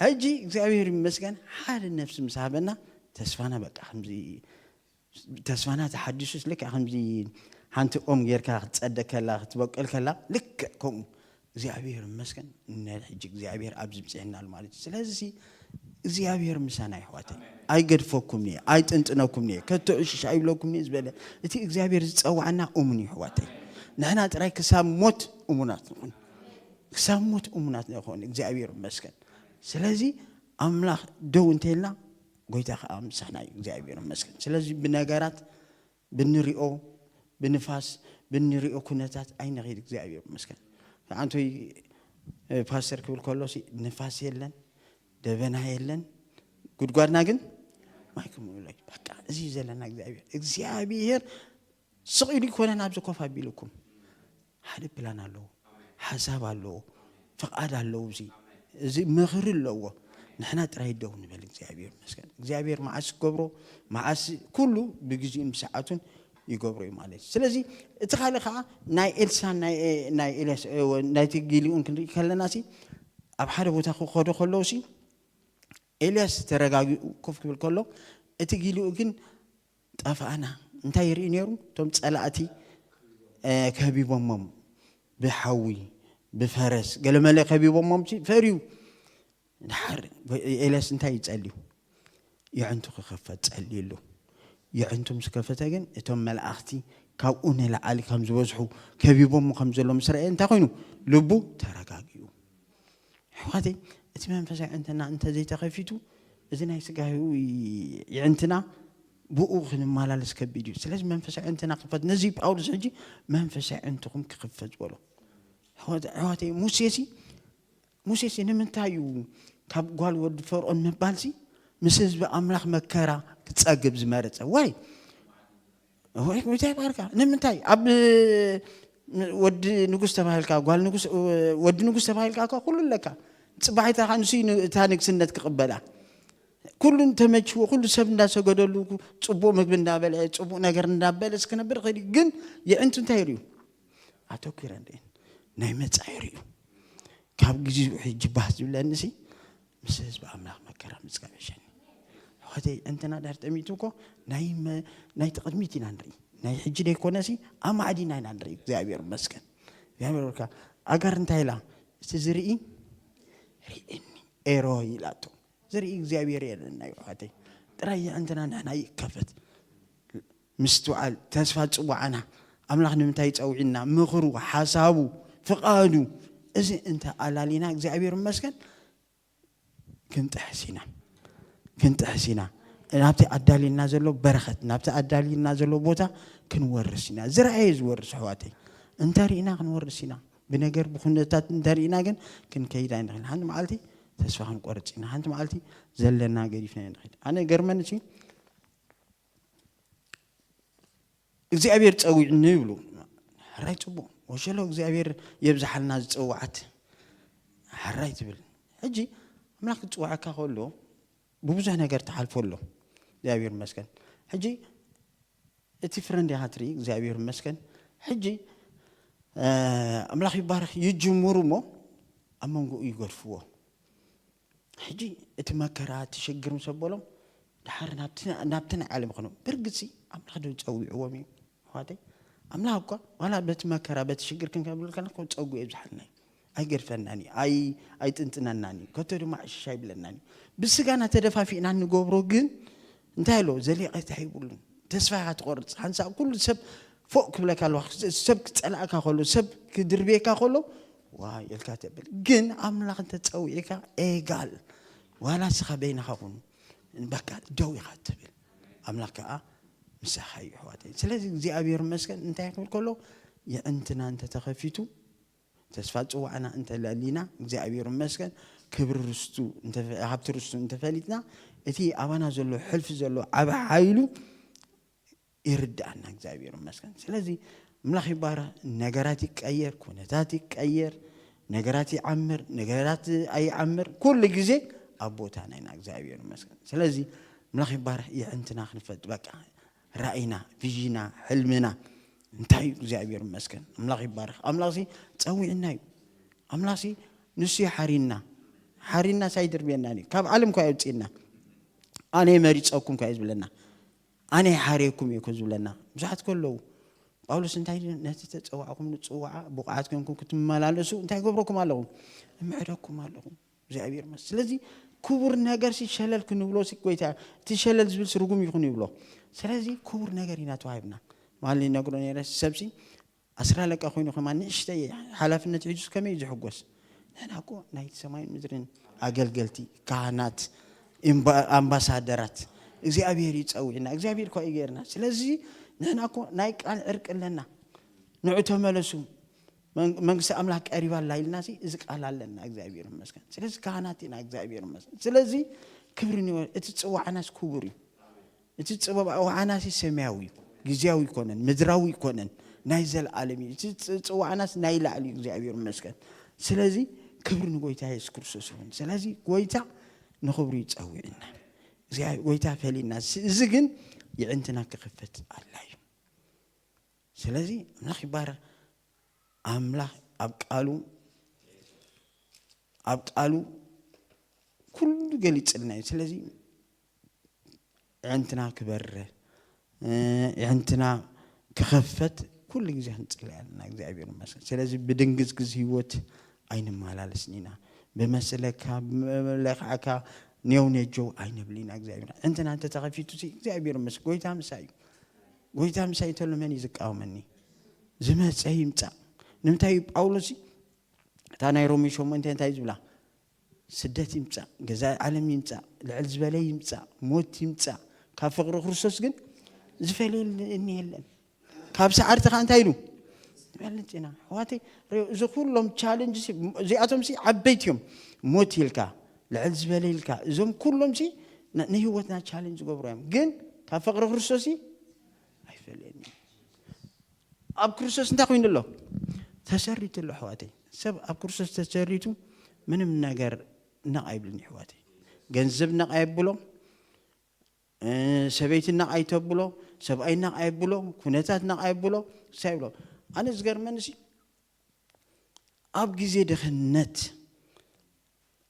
ሕጂ እግዚኣብሔር ይመስገን ሓደ ነፍሲ ምስ ሃበና ተስፋና በቃ ከምዚ ተስፋና ተሓዲሱስ ልክዕ ከምዚ ሓንቲ ኦም ጌርካ ክትፀደ ከላ ክትበቅል ከላ ልክዕ ከምኡ እግዚኣብሔር ይመስገን እነ ሕጂ እግዚኣብሔር ኣብዚ ብፅሕናል ማለት እዩ ስለዚ እግዚኣብሔር ምሳና ይሕዋተይ ኣይገድፈኩም እየ ኣይጥንጥነኩም እየ ከቶ ዕሽሽ ኣይብለኩም እየ ዝበለ እቲ እግዚኣብሔር ዝፀዋዕና እሙን ይሕዋተይ ንሕና ጥራይ ክሳብ ሞት እሙናት ንኹን ክሳብ ሞት እሙናት ንኾን እግዚኣብሔር ይመስገን። ስለዚ ኣምላኽ ደው እንተልና ጎይታ ከዓ ምሳና እዩ እግዚኣብሔር ይመስገን። ስለዚ ብነገራት ብንሪኦ ብንፋስ ብንሪኦ ኩነታት ኣይንኸይድ እግዚኣብሔር ይመስገን። ኣንቶይ ፓስተር ክብል ከሎ ንፋስ የለን፣ ደበና የለን፣ ጉድጓድና ግን ማይ ክምሉ። በቃ እዚ እዩ ዘለና እግዚኣብሔር። እግዚኣብሔር ስቕ ኢሉ ይኮነ ናብዚ ኮፍ ኣቢልኩም ሓደ ፕላን ኣለዎ፣ ሓሳብ ኣለዎ፣ ፍቓድ ኣለዎ። እዚ እዚ ምኽሪ ኣለዎ። ንሕና ጥራይ ደው ንበል እግዚኣብሔር ይመስገን። እግዚኣብሔር መዓስ ክገብሮ መዓስ ኩሉ ብግዜኡን ብሰዓቱን ይገብሮ እዩ ማለት እዩ። ስለዚ እቲ ካልእ ከዓ ናይ ኤልሳን ናይ ናይ ኤልያስ ናይቲ ጊልኡን ክንርኢ ከለና ሲ ኣብ ሓደ ቦታ ክኸዶ ከለዉ ሲ ኤልያስ ተረጋጊኡ ኮፍ ክብል ከሎ እቲ ጊልኡ ግን ጠፋእና እንታይ ይርኢ ነይሩ? እቶም ጸላእቲ ከቢቦሞም ብሓዊ ብፈረስ ገለመለ ከቢቦሞም ፈርዩ። ድሓር ኤልያስ እንታይ ይጸልዩ? የዕንቱ ክኸፈት ጸልዩ ኣሎ። የዕንቱ ምስ ከፈተ ግን እቶም መላእኽቲ ካብኡ ንላዕሊ ከም ዝበዝሑ ከቢቦሞ ከም ዘሎ ምስ ረኣየ እንታይ ኮይኑ? ልቡ ተረጋጊኡ። ኣሕዋተይ እቲ መንፈሳዊ ዕንትና እንተዘይተኸፊቱ እዚ ናይ ስጋዊ ይዕንትና ብኡ ክንመላለስ ከቢድ እዩ። ስለዚ መንፈሳዊ ዕንትና ክፈት። ነዚ ጳውሎስ ሕጂ መንፈሳዊ ዕንትኹም ክኽፈት ዝበሎ። ኣሕዋተይ ሙሴሲ ሙሴሲ ንምንታይ እዩ ካብ ጓል ወዲ ፈርኦን ምባልሲ ምስ ህዝቢ ኣምላኽ መከራ ክጸግብ ዝመረጸ? ዋይ ወይታ ይባርካ ንምንታይ ኣብ ወዲ ንጉስ ተባሂልካ ጓል ንጉስ ወዲ ንጉስ ተባሂልካ እኮ ኩሉ ኣለካ። ጽባሒታ ንሱ እታ ንግስነት ክቕበላ ኩሉ እንተመችዎ ኩሉ ሰብ እንዳሰገደሉ ጽቡቕ ምግቢ እንዳበለ ጽቡቕ ነገር እንዳበለ እስክነብር ኸዲ ግን የዕንቱ እንታይ ይርዩ ኣተኪረ እንዴ ናይ መጻኢ ይርዩ። ካብ ግዜኡ ሕጂ ባህ ዝብለኒ ሲ ምስ ህዝቢ ኣምላኽ መከራ ምጽጋብ ይሸኒ። ሕወተይ እንትና ድሕር ጠሚቱ እኮ ናይ መ- ናይ ተቕድሚት ኢና ንርኢ። ናይ ሕጂ ደይኮነ ሲ ኣማዕዲና ኢና ንርኢ። እግዚኣብሔር ይመስገን። እግዚኣብሔር ወልካ ኣጋር እንታይ ኢላ እቲ ዝርኢ ርእኒ ኤሮ ኢላቶ። ዝርኢ እግዚኣብሔር የለና እዩ ሕወተይ። ጥራይ እንትና ንሕና ይከፈት ምስትውዓል ተስፋ ጽዋዓና ኣምላኽ ንምንታይ ጸውዒና ምኽሩ ሓሳቡ ፍቓዱ እዚ እንተ ኣላሊና እግዚኣብሔር ይመስገን ክንጥሕስ ኢና ክንጥሕስ ኢና ናብቲ ኣዳልዩና ዘሎ በረኸት ናብቲ ኣዳልዩና ዘሎ ቦታ ክንወርስ ኢና ዝረኣየ ዝወርስ ኣሕዋተይ እንተሪእና ክንወርስ ኢና ብነገር ብኩነታት እንተሪእና ግን ክንከይድ ኣይንኽእል ሓንቲ መዓልቲ ተስፋ ክንቆርፅ ኢና ሓንቲ መዓልቲ ዘለና ገዲፍና ንኽእል ኣነ ገርመኒ እግዚኣብሔር ጸዊዕኒ ይብሉ ሕራይ ጽቡቕ ወሸሎ እግዚኣብሔር የብዝሓልና ዝጸዋዓት ሕራይ ትብል ሕጂ ኣምላኽ ክጽዋዓካ ከሎ ብብዙሕ ነገር ትሓልፎ ኣሎ እግዚኣብሔር መስገን ሕጂ እቲ ፍረ እንዲኻ ትርኢ እግዚኣብሔር መስገን ሕጂ ኣምላኽ ይባረኽ ይጅምሩ እሞ ኣብ መንጎኡ ይገድፍዎ ሕጂ እቲ መከራ እቲ ሽግር ምስ ኣበሎም ድሓር ናብቲ ናይ ዓለም ይኾኖም ብርግፂ ኣምላኽ ዶ ፀዊዕዎም እዩ ኣሕዋተይ ኣምላኽ እኳ ዋላ በቲ መከራ በቲ ሽግር ክንከብል ከለና ጸጉ የብዝሓልና እዩ ኣይገድፈናን እዩ ኣይ ኣይጥንጥነናን እዩ ከቶ ድማ ዕሽሽ ኣይብለናን እዩ ብስጋና ተደፋፊእና እንገብሮ ግን እንታይ ኣሎ ዘሊቐ ተሂቡሉን ተስፋ ኢኻ ትቆርፅ ሓንሳብ ኩሉ ሰብ ፎቅ ክብለካ ኣለዋ ሰብ ክፀላእካ ከሎ ሰብ ክድርብየካ ከሎ ዋይ ኢልካ ተብል ግን ኣምላኽ እንተፀዊዕካ ኤጋል ዋላ ስኻ በይንኻ ኩን በቃ ደው ኢኻ ትብል ኣምላኽ ከዓ ምሳኻ እዩ ኣሕዋተይ ስለዚ እግዚኣብሔር መስገን እንታይ ክብል ከሎ የዕንትና እንተተኸፊቱ ተስፋ ፅዋዕና እንተለሊና እግዚኣብሔር መስገን ክብሪ ርስቱ ሃብቲ ርስቱ እንተፈሊጥና እቲ ኣባና ዘሎ ሕልፊ ዘሎ ዓብ ሓይሉ ይርድኣና እግዚኣብሔር ይመስገን ስለዚ ኣምላኽ ይባረ ነገራት ይቀየር ኩነታት ይቀየር ነገራት ይዓምር ነገራት ኣይዓምር ኩሉ ግዜ ኣብ ቦታና ኢና እግዚኣብሔር ይመስገን ስለዚ ኣምላኽ ይባረ የዕንትና ክንፈጥ በቃ ራእይና ቪዥና ሕልምና እንታይ እዩ እግዚኣብሔር ይመስገን ኣምላኽ ይባረክ ኣምላኽ ሲ ፀዊዕና እዩ ኣምላኽ ሲ ንሱ ሓሪና ሓሪና ሳይድርብየና ካብ ዓለም ኳ የውፅእና ኣነ መሪፀኩም ኳ ዝብለና ኣነ ሓሬኩም እየ ዝብለና ብዙሓት ከለዉ ጳውሎስ እንታይ ነቲ ተፀዋዕኩም ንፅዋዓ ብቑዓት ኮንኩም ክትመላለሱ እንታይ ገብረኩም ኣለኹም እምዕደኩም ኣለኹም እግዚኣብሔር መስ ስለዚ ክቡር ነገር ሲ ሸለል ክንብሎ ሲ ጎይታ እቲ ሸለል ዝብል ሲ ርጉም ይኹን ይብሎ ስለዚ ክቡር ነገር ኢና ተዋሂብና ማል ይነግሮ ነረ ሰብሲ ኣስራ ለቃ ኮይኑ ከማ ንእሽተይ ሓላፍነት ሒዙ ከመይ ዝሕጎስ ንሕና እኮ ናይ ሰማይን ምድርን ኣገልገልቲ፣ ካህናት፣ እምባ-፣ ኣምባሳደራት እግዚኣብሔር ይጸውዕና። እግዚኣብሔር እኮ ይገርና። ስለዚ ንሕና እኮ ናይ ቃል ዕርቂ ኣለና። ንዑ ተመለሱ፣ መን-፣ መንግስቲ ኣምላኽ ቀሪባ ኣላ ኢልና ሲ እዚ ቃል ኣለና። እግዚኣብሔር ይመስገን። ስለዚ ካህናት ኢና። እግዚኣብሔር ይመስገን። ስለዚ ክብሪ ንወ-፣ እቲ ጽዋዕናስ ክቡር እዩ። እቲ ጽዋዕናሲ ሰማያዊ እዩ፣ ግዝያዊ ይኮነን፣ ምድራዊ ይኮነን፣ ናይ ዘለኣለም እዩ። እቲ ጽ-፣ ጽዋዕናስ ናይ ላዕሊ እዩ። እግዚኣብሔር ይመስገን። ስለዚ ክብሪ ንጎይታ የሱስ ክርስቶስ ይኹን። ስለዚ ጎይታ ንኽብሩ ይጸውዕና። እግዚኣብሔር ጎይታ ፈሊና። ስ-፣ እዚ ግን የዕንትና ክኽፈት ኣላ እዩ። ስለዚ ኣምላኽ ይባረኽ። ኣምላኽ ኣብ ቃሉ፣ ኣብ ቃሉ ኩሉ ገሊጽልና እዩ። ስለዚ የዕንትና ክበርህ፣ እ፣ የዕንትና ክኸፈት ኩሉ ግዜ ክንጽልይ ኣለና። እግዚኣብሔር ይመስገን። ስለዚ ብድንግዝግዝ ህይወት ኣይንመላለስን ኢና። ብመስለካ፣ ብመለክዓካ፣ ኔው ኔጆው ኣይንብል ኢና። እግዚኣብሔር፣ የዕንትና እንተተኸፊቱ ሲ እግዚኣብሔር ይመስገን። ጎይታ ምሳይ እዩ። ጎይታ ምሳይ እንተሎ መን እዩ ዝቃወመኒ? ዝመጸ ይምጻእ። ንምንታይ እዩ ጳውሎስ እታ ናይ ሮሜ ሸሞንተ እንታይ ዝብላ? ስደት ይምጻእ፣ ገዛኢ ዓለም ይምጻእ፣ ልዕል ዝበለ ይምጻእ፣ ሞት ይምጻእ፣ ካብ ፍቕሪ ክርስቶስ ግን ዝፈልየኒ የለን። ካብ ሰዓርቲ ከኣ እንታይ ኢሉ? ዝበልጽ ኢና። ኣሕዋተይ፣ ሪኦ፣ እዚ ኩሎም ቻለንጅ ሲ-፣ እዚኣቶም ሲ ዓበይቲ እዮም። ሞት ኢልካ፣ ልዕል ዝበለ ኢልካ፣ እዞም ኩሎም ሲ ን-፣ ንህይወትና ቻለንጅ ዝገብሩ እዮም። ግን ካብ ፍቕሪ ክርስቶስ ሲ ኣይፈልየኒ። ኣብ ክርስቶስ እንታይ ኮይኑ ኣሎ? ተሰሪቱ ኣሎ፣ ኣሕዋተይ። ሰብ ኣብ ክርስቶስ ተሰሪቱ ምንም ነገር ነቕ ኣይብልን፣ ኣሕዋተይ። ገንዘብ ነቕ ኣየብሎ፣ እ፣ ሰበይቲ ነቕ ኣይተብሎ፣ ሰብኣይ ነቕ ኣየብሎ፣ ኩነታት ነቕ ኣየብሎ፣ እንታይ ይብሎ? ኣነ ዝገርመኒ ሲ ኣብ ግዜ ድኽነት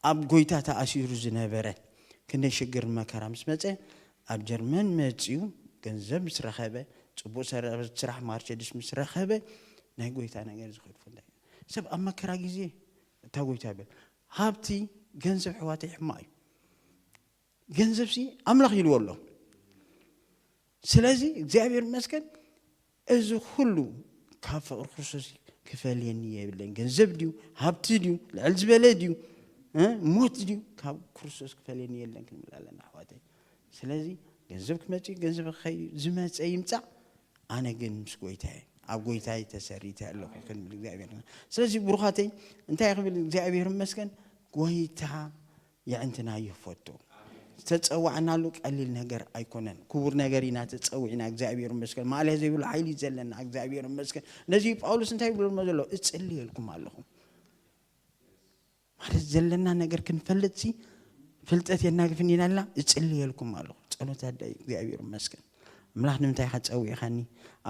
ኣብ ጎይታ ተኣሲሩ ዝነበረ ክንደይ ሽግር መከራ ምስ መጸ፣ ኣብ ጀርመን መጺኡ ገንዘብ ምስ ረኸበ፣ ጽቡቕ ሰረ-፣ ስራሕ ማርቸዲስ ምስ ረኸበ፣ ናይ ጎይታ ነገር ዝኸድፎ እንታይ እዩ? ሰብ ኣብ መከራ ግዜ እታ ጎይታ ይብል። ሃብቲ፣ ገንዘብ ኣሕዋተይ ሕማቕ እዩ። ገንዘብሲ ኣምላኽ ኢልዎ ኣሎ። ስለዚ እግዚኣብሔር ይመስገን፣ እዚ ኩሉ ካብ ፍቕሪ ክርስቶስ ክፈልየኒ የብለይን። ገንዘብ ድዩ፣ ሃብቲ ድዩ፣ ልዕል ዝበለ ድዩ፣ እ፣ ሞት ድዩ፣ ካብ ክርስቶስ ክፈልየኒ የለን ክንብል ኣለና፣ ኣሕዋተይ። ስለዚ ገንዘብ ክመጽእ እዩ፣ ገንዘብ ክኸይድ እዩ፣ ዝመጸ ይምጻእ፣ ኣነ ግን ምስ ጎይታየ፣ ኣብ ጎይታየ ተሰሪተ ኣለኹ ክንብል እግዚኣብሔር። ስለዚ ብሩኻተይ፣ እንታይ ክብል እግዚኣብሔር ይመስገን፣ ጎይታ የዕንትና ይፈቱ። ዝተጸዋዕናሉ ቀሊል ነገር ኣይኮነን። ክቡር ነገር ኢና ተጸዊዕና፣ እግዚኣብሔር ይመስገን። ማእለያ ዘይብሉ ሓይሊ እዩ ዘለና፣ እግዚኣብሔር ይመስገን። ነዚ ጳውሎስ እንታይ ይብሎ ዘሎ? እጽልየልኩም ኣለኹ። ማለት ዘለና ነገር ክንፈልጥ ሲ ፍልጠት የናግፍን ኢና ኢልና እጽልየልኩም ኣለኹ። ጸሎት ኣዳይ እግዚኣብሔር ይመስገን። ኣምላኽ ንምንታይ ኢኻ ጸዊዕኻኒ?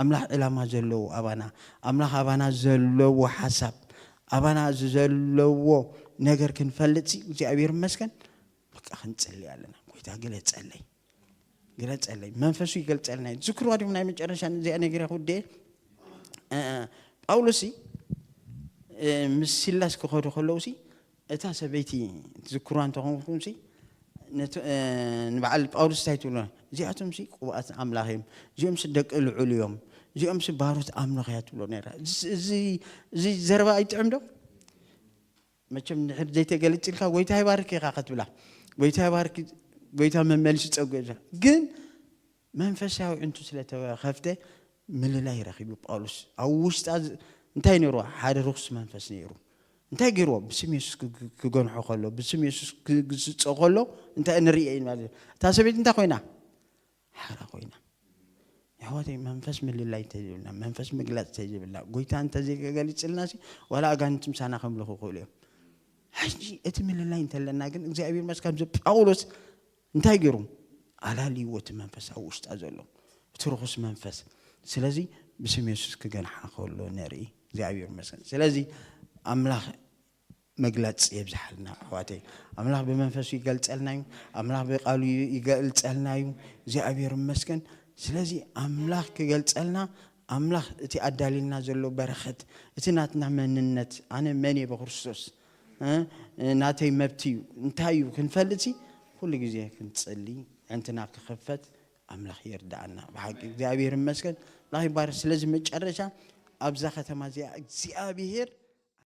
ኣምላኽ ዕላማ ዘለዎ ኣባና፣ ኣምላኽ ኣባና ዘለዎ ሓሳብ፣ ኣባና ዘለዎ ነገር ክንፈልጥ ሲ እግዚኣብሔር ይመስገን። በቃ ክንጽሊ ኣለና። ጎይታ ግለጸለይ፣ ግለጸለይ። መንፈሱ ይገልጸልና እዩ። ዝክርዋ ዲኹም ናይ መጨረሻ እዚኣ ነጊረ ክውድኤ። እ፣ ጳውሎስ ሲ፣ እ፣ ምስ ሲላስ ክኸዱ ከለዉ ሲ እታ ሰበይቲ ትዝክርዋ እንተኾንኩም ሲ ነቲ፣ እ፣ ንበዓል ጳውሎስ እንታይ ትብሎ? እዚኣቶም ሲ ቅቡኣት ኣምላኽ እዮም፣ እዚኦም ሲ ደቂ ልዑል እዮም፣ እዚኦም ሲ ባሮት ኣምላኽ እያ ትብሎ ነይራ። እዚ፣ እዚ፣ እዚ ዘረባ ኣይጥዕም ዶ? መቸም እንድሕር ዘይተገለጽልካ፣ "ጎይታ ይባርክ" ኢኻ ክትብላ፣ "ጎይታ ይባርክ፣ ጎይታ መመሊሱ ጸጉ" ኢኻ። ግን መንፈሳዊ ዕንቱ ስለ ተኸፍተ ምልላይ ረኺቡ ጳውሎስ። ኣብ ውሽጣ ዝ-፣ እንታይ ነይርዎ? ሓደ ርኹስ መንፈስ ነይሩ። እንታይ ገይርዎ? ብስም የሱስ ክ-፣ ክ-፣ ክገንሖ ከሎ፣ ብስም የሱስ ክግስጾ ከሎ እንታይ ንርኢ ማለት እዩ? እታ ሰበይቲ እንታይ ኮይና? ሓራ ኮይና። ኣሕዋተይ፣ መንፈስ ምልላይ እንተዘይብልና፣ መንፈስ ምግላጽ እንተዘይብልና፣ ጎይታ እንተዘይገሊጽልና ሲ፣ ዋላ ኣጋንንቲ ምሳና ከምልኹ ይኽእሉ እዮም። ሕጂ እቲ ምልላይ እንተለና ግን፣ እግዚኣብሔር ይመስገን፣ ከምዚ ጳውሎስ እንታይ ገይሩ? ኣላልይዎ እቲ መንፈስ ኣብ ውሽጣ ዘሎ፣ እቲ ርኹስ መንፈስ። ስለዚ ብስም የሱስ ክገንሓ ከሎ ንርኢ። እግዚኣብሔር ይመስገን። ስለዚ ኣምላኽ መግለጽ የብዝሓልና ኣሕዋተይ። ኣምላኽ ብመንፈሱ ይገልጸልና እዩ። ኣምላኽ ብቃሉ ይገልጸልና እዩ። እግዚኣብሔር ይመስገን። ስለዚ ኣምላኽ ክገልጸልና፣ ኣምላኽ እቲ ኣዳልልና ዘሎ በረኸት፣ እቲ ናትና መንነት፣ ኣነ መን እየ ብክርስቶስ፣ እ፣ ናተይ መብት እዩ፣ እንታይ እዩ ክንፈልጥ ሲ፣ ኩሉ ግዜ ክንጽሊ፣ ዕንትና ክኸፈት ኣምላኽ ይርዳኣና። ብሓቂ እግዚኣብሔር ይመስገን። ኣምላኽ ይባርክ። ስለዚ መጨረሻ ኣብዛ ከተማ እዚኣ እግዚኣብሔር